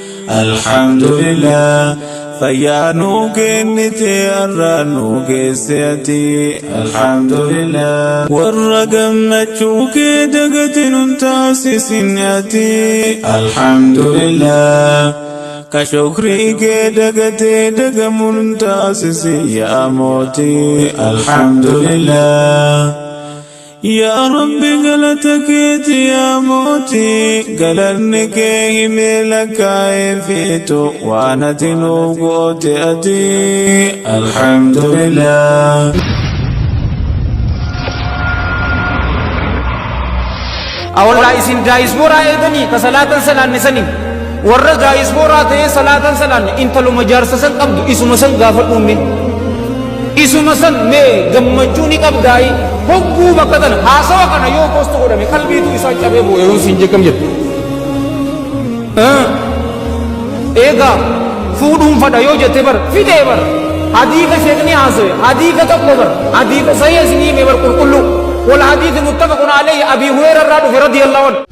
Alhamdulillah fayyaa nuu kennite har'a nu geesse ati. Alhamdulillah warra gammachuu kee dagate nun taasisin ati. Alhamdulillah ka shukrii kee dagatee dagamu nun taasisin yaa mootii. Alhamdulillah Yaa Rabbi galata keeti yaa mootii galanni kee himee lakkaa'ee fiixu waan ati nuuf goote ati alhamdulillah. Awallaa isin daayisbooraa eeganii ka salaatan salaanne saniin warra daayisbooraa ta'ee salaatan salaanne intaluma jaarsa san qabdu isuma san gaafadhuun mee isuma san mee gammachuu ni qabdaayi hogguu bakka tana haasawa kana yoo post godhame qalbiitu isaa cabee booya yoon siin jekkam jedhu eegaa fuudhuun fadha yoo jette bar fixee bar hadiisa sheekni haasawe hadiisa tokko bar hadiisa sahih isinii hime bar qulqulluu wal hadiisi muttafaqun alayhi abii hureera irraa dhufe radiyallahu anhu.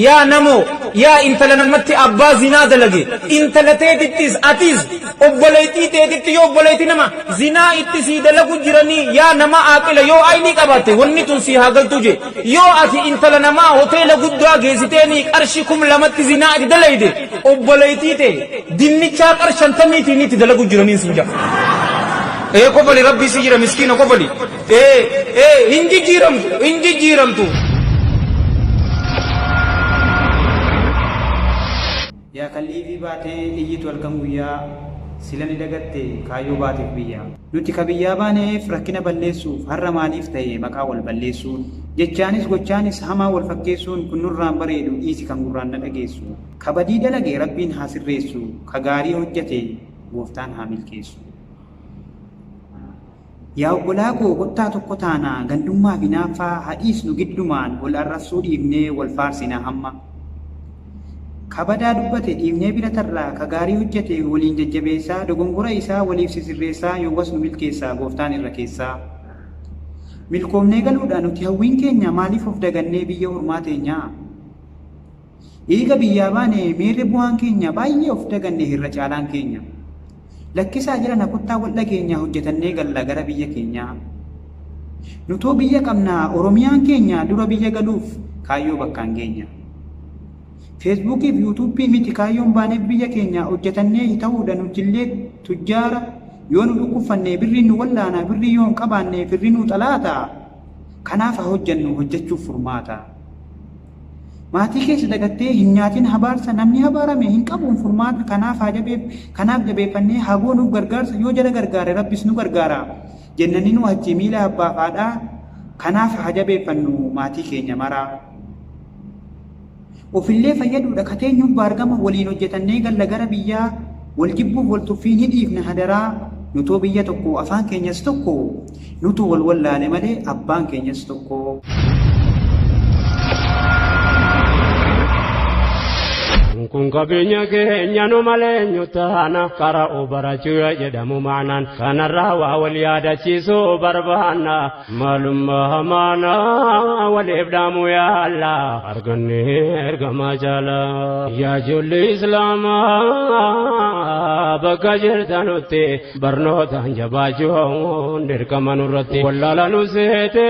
Yaa namoo yaa intala namatti abbaa zinaa dalage intala teetittis atis obboleettii teetitti yoo obboleetti nama zinaa itti sii dalagu jiranii yaa nama aaqila yoo aylii qabaatte wanni tun sii haa galtuu jee yoo ati intala namaa hoteela guddaa geessiteenii qarshii 2000tti zinaa itti dalayde obboleettii tee dinnichaa qar shantamiitiin itti dalagu jiraniin siin jaa. Ee kofali rabbii si jira miskiina kofali. Ee ee hin jijjiiramtu hin jijjiiramtu. Yaa kan liivii baatee iyyitu halkan guyyaa Sila ni dagatte kaayyoo baateef biyyaa. Nuti ka biyyaa baaneef rakkina balleessuuf Har'a maaliif ta'e maqaa wal balleessuun Jechaanis gochaanis hamaa wal fakkeessuun Kun nurraan bareedu dhiisi kan gurraan na dhageessu Ka badii dalage Rabbiin haa sirreessu Ka gaarii hojjate Gooftaan haa milkeessu. Yaa obbolaa koo kottaa tokko taanaa gandummaa fi hinaaffaa haa dhiisnu giddumaan wal arrabsuu dhiifnee wal faarsinaa hamma. Ka badaa dubbate dhiifnee bira tarraa ka gaarii hojjate waliin jajjabeessaa dogongora isaa waliif sisirreessaa yowwas nu milkeessaa gooftaan irra keessaa. Milkoomnee galuudha nuti hawwiin keenya maaliif of dagannee biyya ormaa teenyaa? Eega biyyaa baane meerre bu'aan keenya baay'ee of daganne irra caalaan keenya. Lakkisaa jirana kottaa wal dhageenya hojjetannee galla gara biyya keenyaa. Nutoo biyya qabna Oromiyaan keenya dura biyya galuuf kaayyoo bakkaan geenya. Feesbuukii fi yuutuubii miti kaayyoon baaneef biyya keenya hojjetannee ta'uudha nutillee tujjaara yoo nu dhukkubfanne birriin nu wallaana birrii yoo hin qabaanne firri nu xalaata. Kanaaf haa hojjennu hojjechuuf furmaata. Maatii kees dagattee hin nyaatin habaarsa namni habaarame hin qabuun furmaata kanaaf haa jabeef kanaaf jabeeffannee haa goonuuf gargaarsa yoo jara gargaare rabbis nu gargaara jennaninu achi miila abbaaf haadhaa kanaaf haa jabeeffannu maatii keenya maraa. Ofillee fayyaduudha ka teenyuuf baargama waliin hojjetannee galla gara biyyaa wal jibbuuf wal tuffiin hidhiifna hadaraa nutoo biyya tokko afaan keenyas tokko Nutu wal wallaale malee abbaan keenyas tokko. Kun qabeenya keenya nu malee eenyu taana qara'uu barachuu yoo jedhamu maanaan kanarraa waa wal yaadachiisuu barbaanna maalummaa hamaanaa waliif dhaamu yaalla arganne ergamaa jaala. Yaa ijoollee islaamaa bakka jirtanutti barnootaan jabaachuun dirqama nurratti wallaala nu seete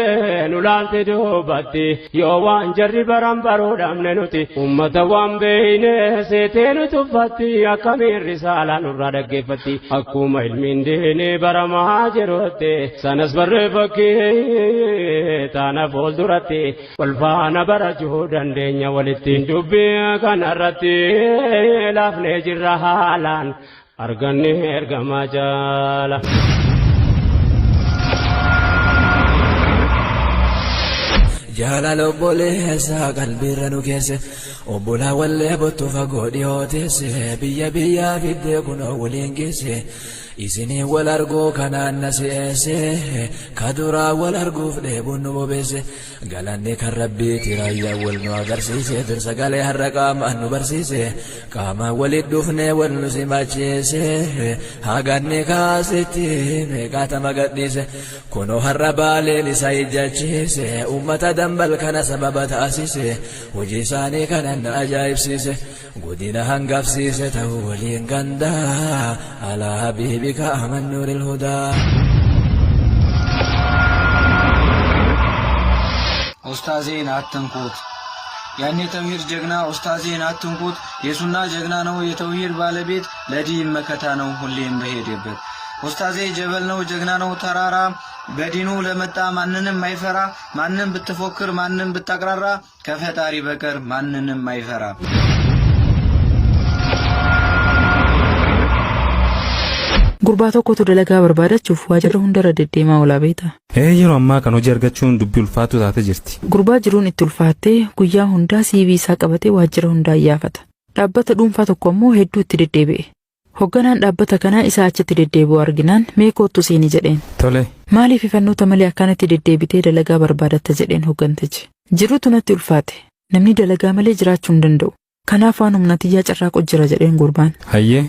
nu laalte duubatti yoo waan jarri baran baruu dhabne nuti ummata waan beeyne seetee nu tuffatti akkamiin risaalaa nurraa dhaggeeffatti akkuma ilmiin diinii baramaa jirutti sanas barree fakkii taana fuulduratti wal faana barachuu dandeenya walitti dubbii kanarratti laafnee jirra haalaan arganne ergamaa jaala. Jaalala obboleessa qalbiirra nu keesse obbolaa wallee bottu fagoo dhiyoo teesse biyya biyyaa fiddee kunoo waliin geesse isinii wal arguu kanaan na si'eesse ka duraa wal arguuf dheebuun nu bobeesse galanni kan rabbiiti raayyaa wal nu agarsiise dursa galee har'a qaamaan nu barsiise qaamaan walit dhufnee wal nu simachiise haganni kaasitti meeqaatama gadhiise kunoo har'a baaleen isa ijjachiise ummata dambal kana sababa taasise hojii isaanii kanan na ajaa'ibsiise godina hangafsiise ta'uu waliin gandaa alaa habiibika aman nuuril hudaa. ኡስታዜን አትንኩት። ያኔ ተውሂድ ጀግና ኡስታዜን አትንኩት። የሱና ጀግና ነው የተውሂድ ባለቤት፣ ለዲን መከታ ነው ሁሌም በሄደበት። ኡስታዜ ጀበል ነው ጀግና ነው ተራራ፣ በዲኑ ለመጣ ማንንም አይፈራ። ማንም ብትፎክር ማንም ብታቅራራ፣ ከፈጣሪ በቀር ማንንም አይፈራ። Gurbaa tokkotu dalagaa barbaadachuuf waajjira hundarra deddeemaa oolaa beekta. Ee yeroo ammaa kan hojii argachuun dubbii ulfaatu taate jirti. Gurbaa jiruun itti ulfaattee guyyaa hundaa CV isaa qabatee waajjira hundaa iyyaafata. Dhaabbata dhuunfaa tokko ammoo hedduu itti deddeebi'e. Hogganaan dhaabbata kanaa isaa achitti deddeebi'u arginaan mee koottu seeni jedheen. Tole. Maaliif ifannoota malee akkanatti deddeebitee dalagaa barbaadatta jedheen hoggantichi. Jiruutu natti ulfaate. Namni dalagaa malee jiraachuu hin danda'u. Kanaaf waan humna tiyyaa carraaqu jira jedheen gurbaan. Hayyee.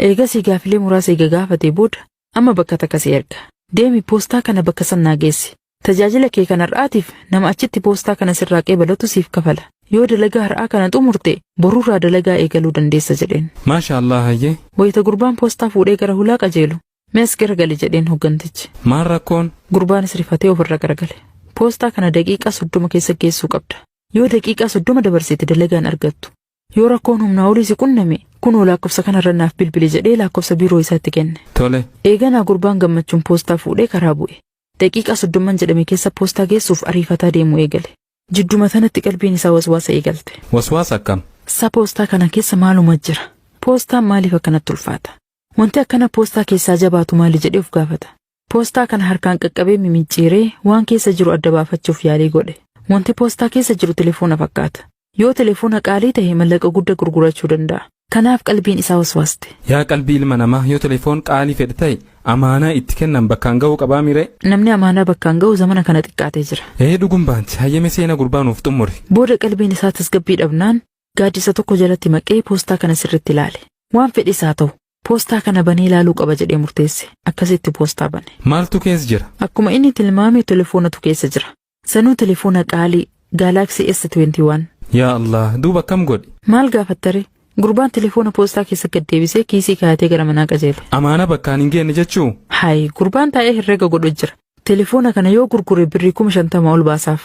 Eegasii gaafilee muraasa eega gaafatee booda amma bakka takka si erga. Deemi poostaa kana bakka san naa geessi. Tajaajila kee kan har'aatiif nama achitti poostaa kana sirraa qeebalatu siif kafala. Yoo dalagaa har'aa kana xumurte borurraa dalagaa eegaluu dandeessa jedheen. Maasha Allah hayyee. Wayita gurbaan poostaa fuudhee gara hulaa qajeelu. Mee as garagali jedheen hoggantichi. Maal rakkoon? Gurbaanis rifatee ofirra garagale. Poostaa kana daqiiqaa 30 keessa geessuu qabda. Yoo daqiiqaa 30 dabarsite dalagaa hin argattu. Yoo rakkoon humnaa olii si qunname kunoo lakkoofsa kanarra naaf bilbili jedhee lakkoofsa biiroo isaatti kenne. Tole. Eeganaa gurbaan gammachuun poostaa fuudhee karaa bu'e. Daqiiqaa soddomman jedhame keessa poostaa geessuuf ariifataa deemuu eegale. Jidduma tanatti qalbiin isaa waswaasa eegalte. Waswaasa akkam? Sa poostaa kana keessa maaluma jira? Poostaan maaliif akkanatti ulfaata? Wanti akkana poostaa keessaa jabaatu maali jedhee of gaafata. Poostaa kana harkaan qaqqabee mimicciiree waan keessa jiru adda baafachuuf yaalii godhe. Wanti poostaa keessa jiru telefoona fakkaata. Yoo telefoona qaalii tahe mallaqa gudda gurgurachuu danda'a. Kanaaf qalbiin isaa waswaaste. Yaa qalbii ilma namaa yoo telefoon qaalii fedhe ta'e amaanaa itti kennan bakkaan ga'uu qabaa miree? Namni amaanaa bakkaan ga'u zamana kana xiqqaatee jira. Ee dhugum baanti hayyame seena gurbaa nuuf xummuri. Booda qalbiin isaa tasgabbii dhabnaan gaaddisa tokko jalatti maqee poostaa kana sirriitti ilaale. Waan fedhes haa ta'u poostaa kana banee ilaaluu qaba jedhee murteesse. Akkasitti poostaa bane. Maaltu keessa jira? Akkuma inni tilmaame telefoonatu keessa jira. Sanuu telefoona qaalii Galaxy S21. Yaa Allah duuba akkam godhe? Maal gaafattaree? Gurbaan telefoona poostaa keessa gad deebisee kiisii kaayatee gara manaa qajeele. Amaana bakkaan hin geenne jechuu? Hayi gurbaan taa'ee herrega godhu jira. Telefoona kana yoo gurgure birrii 50,000 ol baasaaf.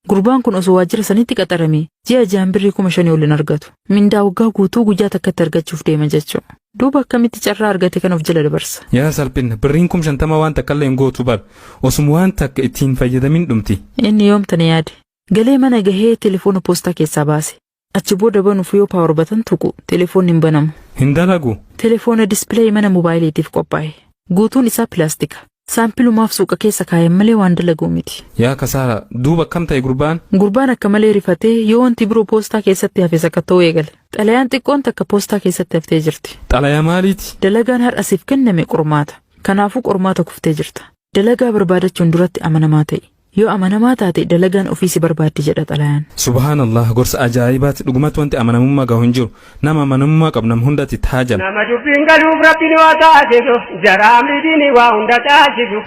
Gurbaan kun osoo waajjira sanitti qaxaramee ji'a ji'aan birrii 5,000 ol hin argatu. Mindaa waggaa guutuu guyyaa takkatti argachuuf deema jechuu. Duuba akkamitti carraa argate kana of jala dabarsa? Yaa salphinna birriin 50,000 waan takkallee hin gootu bar. Osuma waan takka ittiin fayyadamin dhumti. Inni yoom tana yaade? Galee mana gahee telefoona poostaa keessaa baase. Achi booda banuuf yoo power button tuqu telefoonni hin banamu. Hin dalagu. Telefoona display mana mobaayiliitiif qophaa'e. Guutuun isaa pilaastika. Saampilumaaf suuqa keessa kaayan malee waan dalaguu miti. Yaa kasaara duuba akkam ta'e gurbaan? Gurbaan akka malee rifatee yoo wanti biroo poostaa keessatti hafe sakatta'uu eegale. Xalayaan xiqqoon takka poostaa keessatti haftee jirti. Xalayaa maaliiti? Dalagaan har'a siif kenname qormaata. Kanaafuu qormaata kuftee jirta. Dalagaa barbaadachuun duratti amanamaa ta'i. Yoo amanamaa taate dalagaan ofii si barbaaddi jedha xalayaan. Subhaanallah, gorsa ajaa'ibaati. Dhugumatti wanti amanamummaa gahu hin jiru. Nama amanamummaa qabu nama hundatti itti haajama. Nama dubbiin galuuf Rabbiin waa taasisu, jara amriitiin waa hunda taasisu.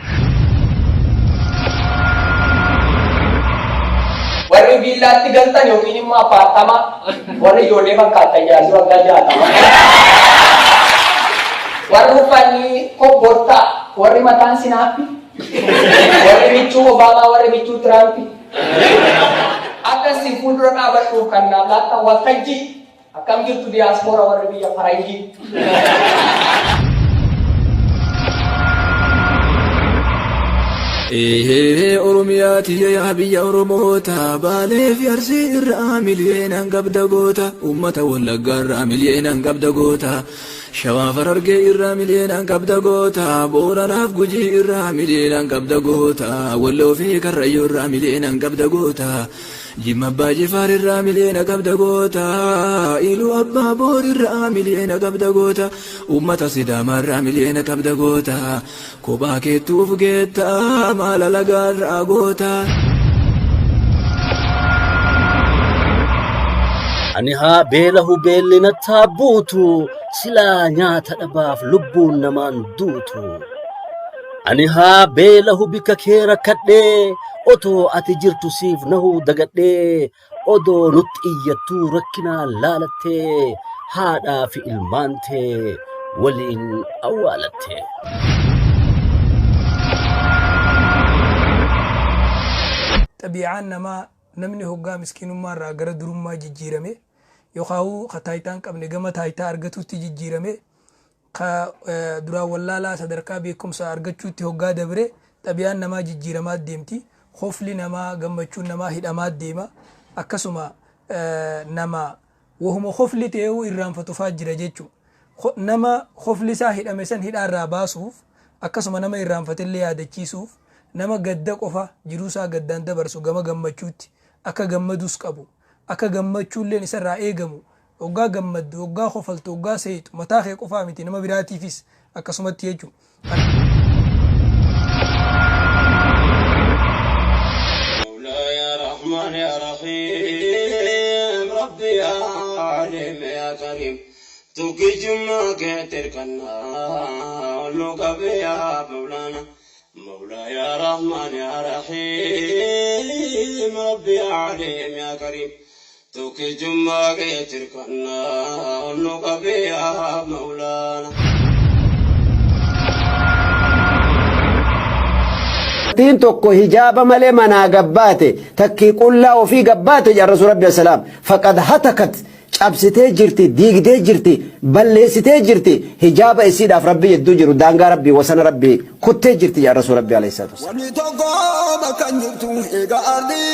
Warri viillaatti galtan yookiin immoo appaartama, warri ijoollee fakkaattan jaarsi waggaa 60. Warri uffanni kobbortaa, warri mataan sinaappi, warri michuu Obaamaa, warri michuu Tiraampi. Akka isin fuuldura dhaabadhuuf kan naaf laattan waltajjii, akkam jirtu diyaaspooraa warri biyya faranjii. Eehee Oromiyaa tiyya, yaa biyya Oromoota, Baalee fi Arsii irraa miliyeenaan qabda goota, uummata Wallaggaa irraa miliyeenaan qabda goota, Shawaa Harargee irraa miliyeenaan qabda goota, Booranaaf Gujii irraa miliyeenaan qabda goota, Walloo fi Karrayyuu irraa miliyeenaan qabda goota, Jimma Abbaa Jifaar irraa miliyeena qabda goota, Iluu Abbaa Boor irraa miliyeena qabda goota, uummata Sidaamaa irraa miliyeena qabda goota. Kophaa keettuuf geetta, maala lagaarraa goota. Ani haa beelahu, beelli nattaa buutu, silaa nyaata dhabaaf lubbuun namaan duutu. Ani haa beelahu bikka kee rakkadhee, otoo ati jirtu siif nahuu dagadhee, odoo nutti iyyattuu rakkinaan laalattee, haadhaa fi ilmaan tee waliin awwaalatte. Xabii'aan namaa, namni hoggaa miskiinummaa irraa gara durummaa jijjiirame, yookaawuu ka taaytaa hin qabne gama taaytaa argatuutti jijjiirame, ka duraan wallaalaa sadarkaa beekkomsa argachuutti hoggaa dabre, xabi'aan namaa jijjiiramaa deemti. Kofli namaa, gammachuun namaa hidhamaa deema. Akkasuma nama wahuma kofli ta'eehu irraanfatu faa jira jechu. Nama kofli isaa hidhame san hidhaa irraa baasuuf, akkasuma nama irraanfatellee yaadachiisuuf, nama gadda qofa jiruu isaa gaddaan dabarsu gama gammachuutti akka gammadus qabu, akka gammachuulleen isarraa eegamu. Hoggaa gammaddu, hoggaa kofaltu, hoggaa seeyxu mataa kee qofaa miti, nama biraatiifis akkasumatti jechu. مولاي يا رحمن يا رحيم، ربي يا عليم يا كريم، توكي كتر كنا لك يا مولانا. مولاي يا رحمن يا رحيم، ربي يا عليم يا كريم، توكي كتر كنا لك يا مولانا. Dubartiin tokko hijaaba malee manaa gabbaate, takkii qullaa ofii gabbaate jedha Rasuul Rabbi salaam, faqad hatakat, cabsitee jirti, diigdee jirti, balleessitee jirti, hijaaba isiidhaaf Rabbi jidduu jiru, daangaa Rabbii, wasana Rabbii kuttee jirti jedha Rasuul Rabbi alayhi salaatu wassalaam. Wanni tokko bakka hin jirtu eega ardii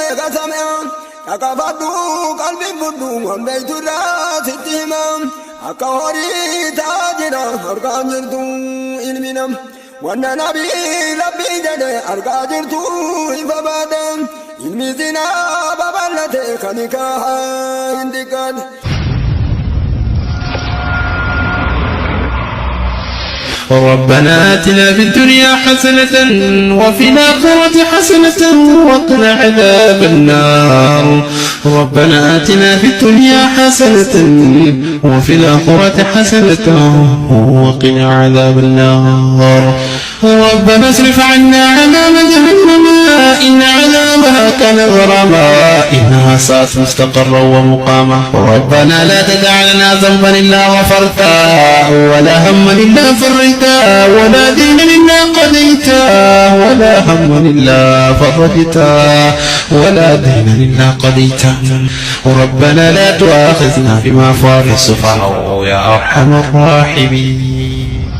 eega samii, dhaqafadhu qalbiin fudhu, waan beektu irraa sitti hima, akka horii ta'aa jira argaa jirtu ilmi nama. Wanna nabii rabbii jedhe argaa jirtu ifa baate, ilmi zinaa babal'ate kan hikaa hin xiqqaate. ربنا آتنا في الدنيا حسنة وفي الآخرة حسنة وقنا عذاب النار. ربنا آتنا في الدنيا حسنة وفي الآخرة حسنة وقنا عذاب النار. ربنا اصرف عنا عذاب جهنم، إن عذابها كان غراما، إنها ساءت مستقرا ومقاما. ربنا لا تدع لنا ذنبا إلا غفرته، ولا هما إلا فرجته، ولا دينا إلا قضيته، ولا هما إلا فرجته، ولا دينا إلا قضيته. ربنا لا تؤاخذنا بما فعل السفهاء يا أرحم الراحمين.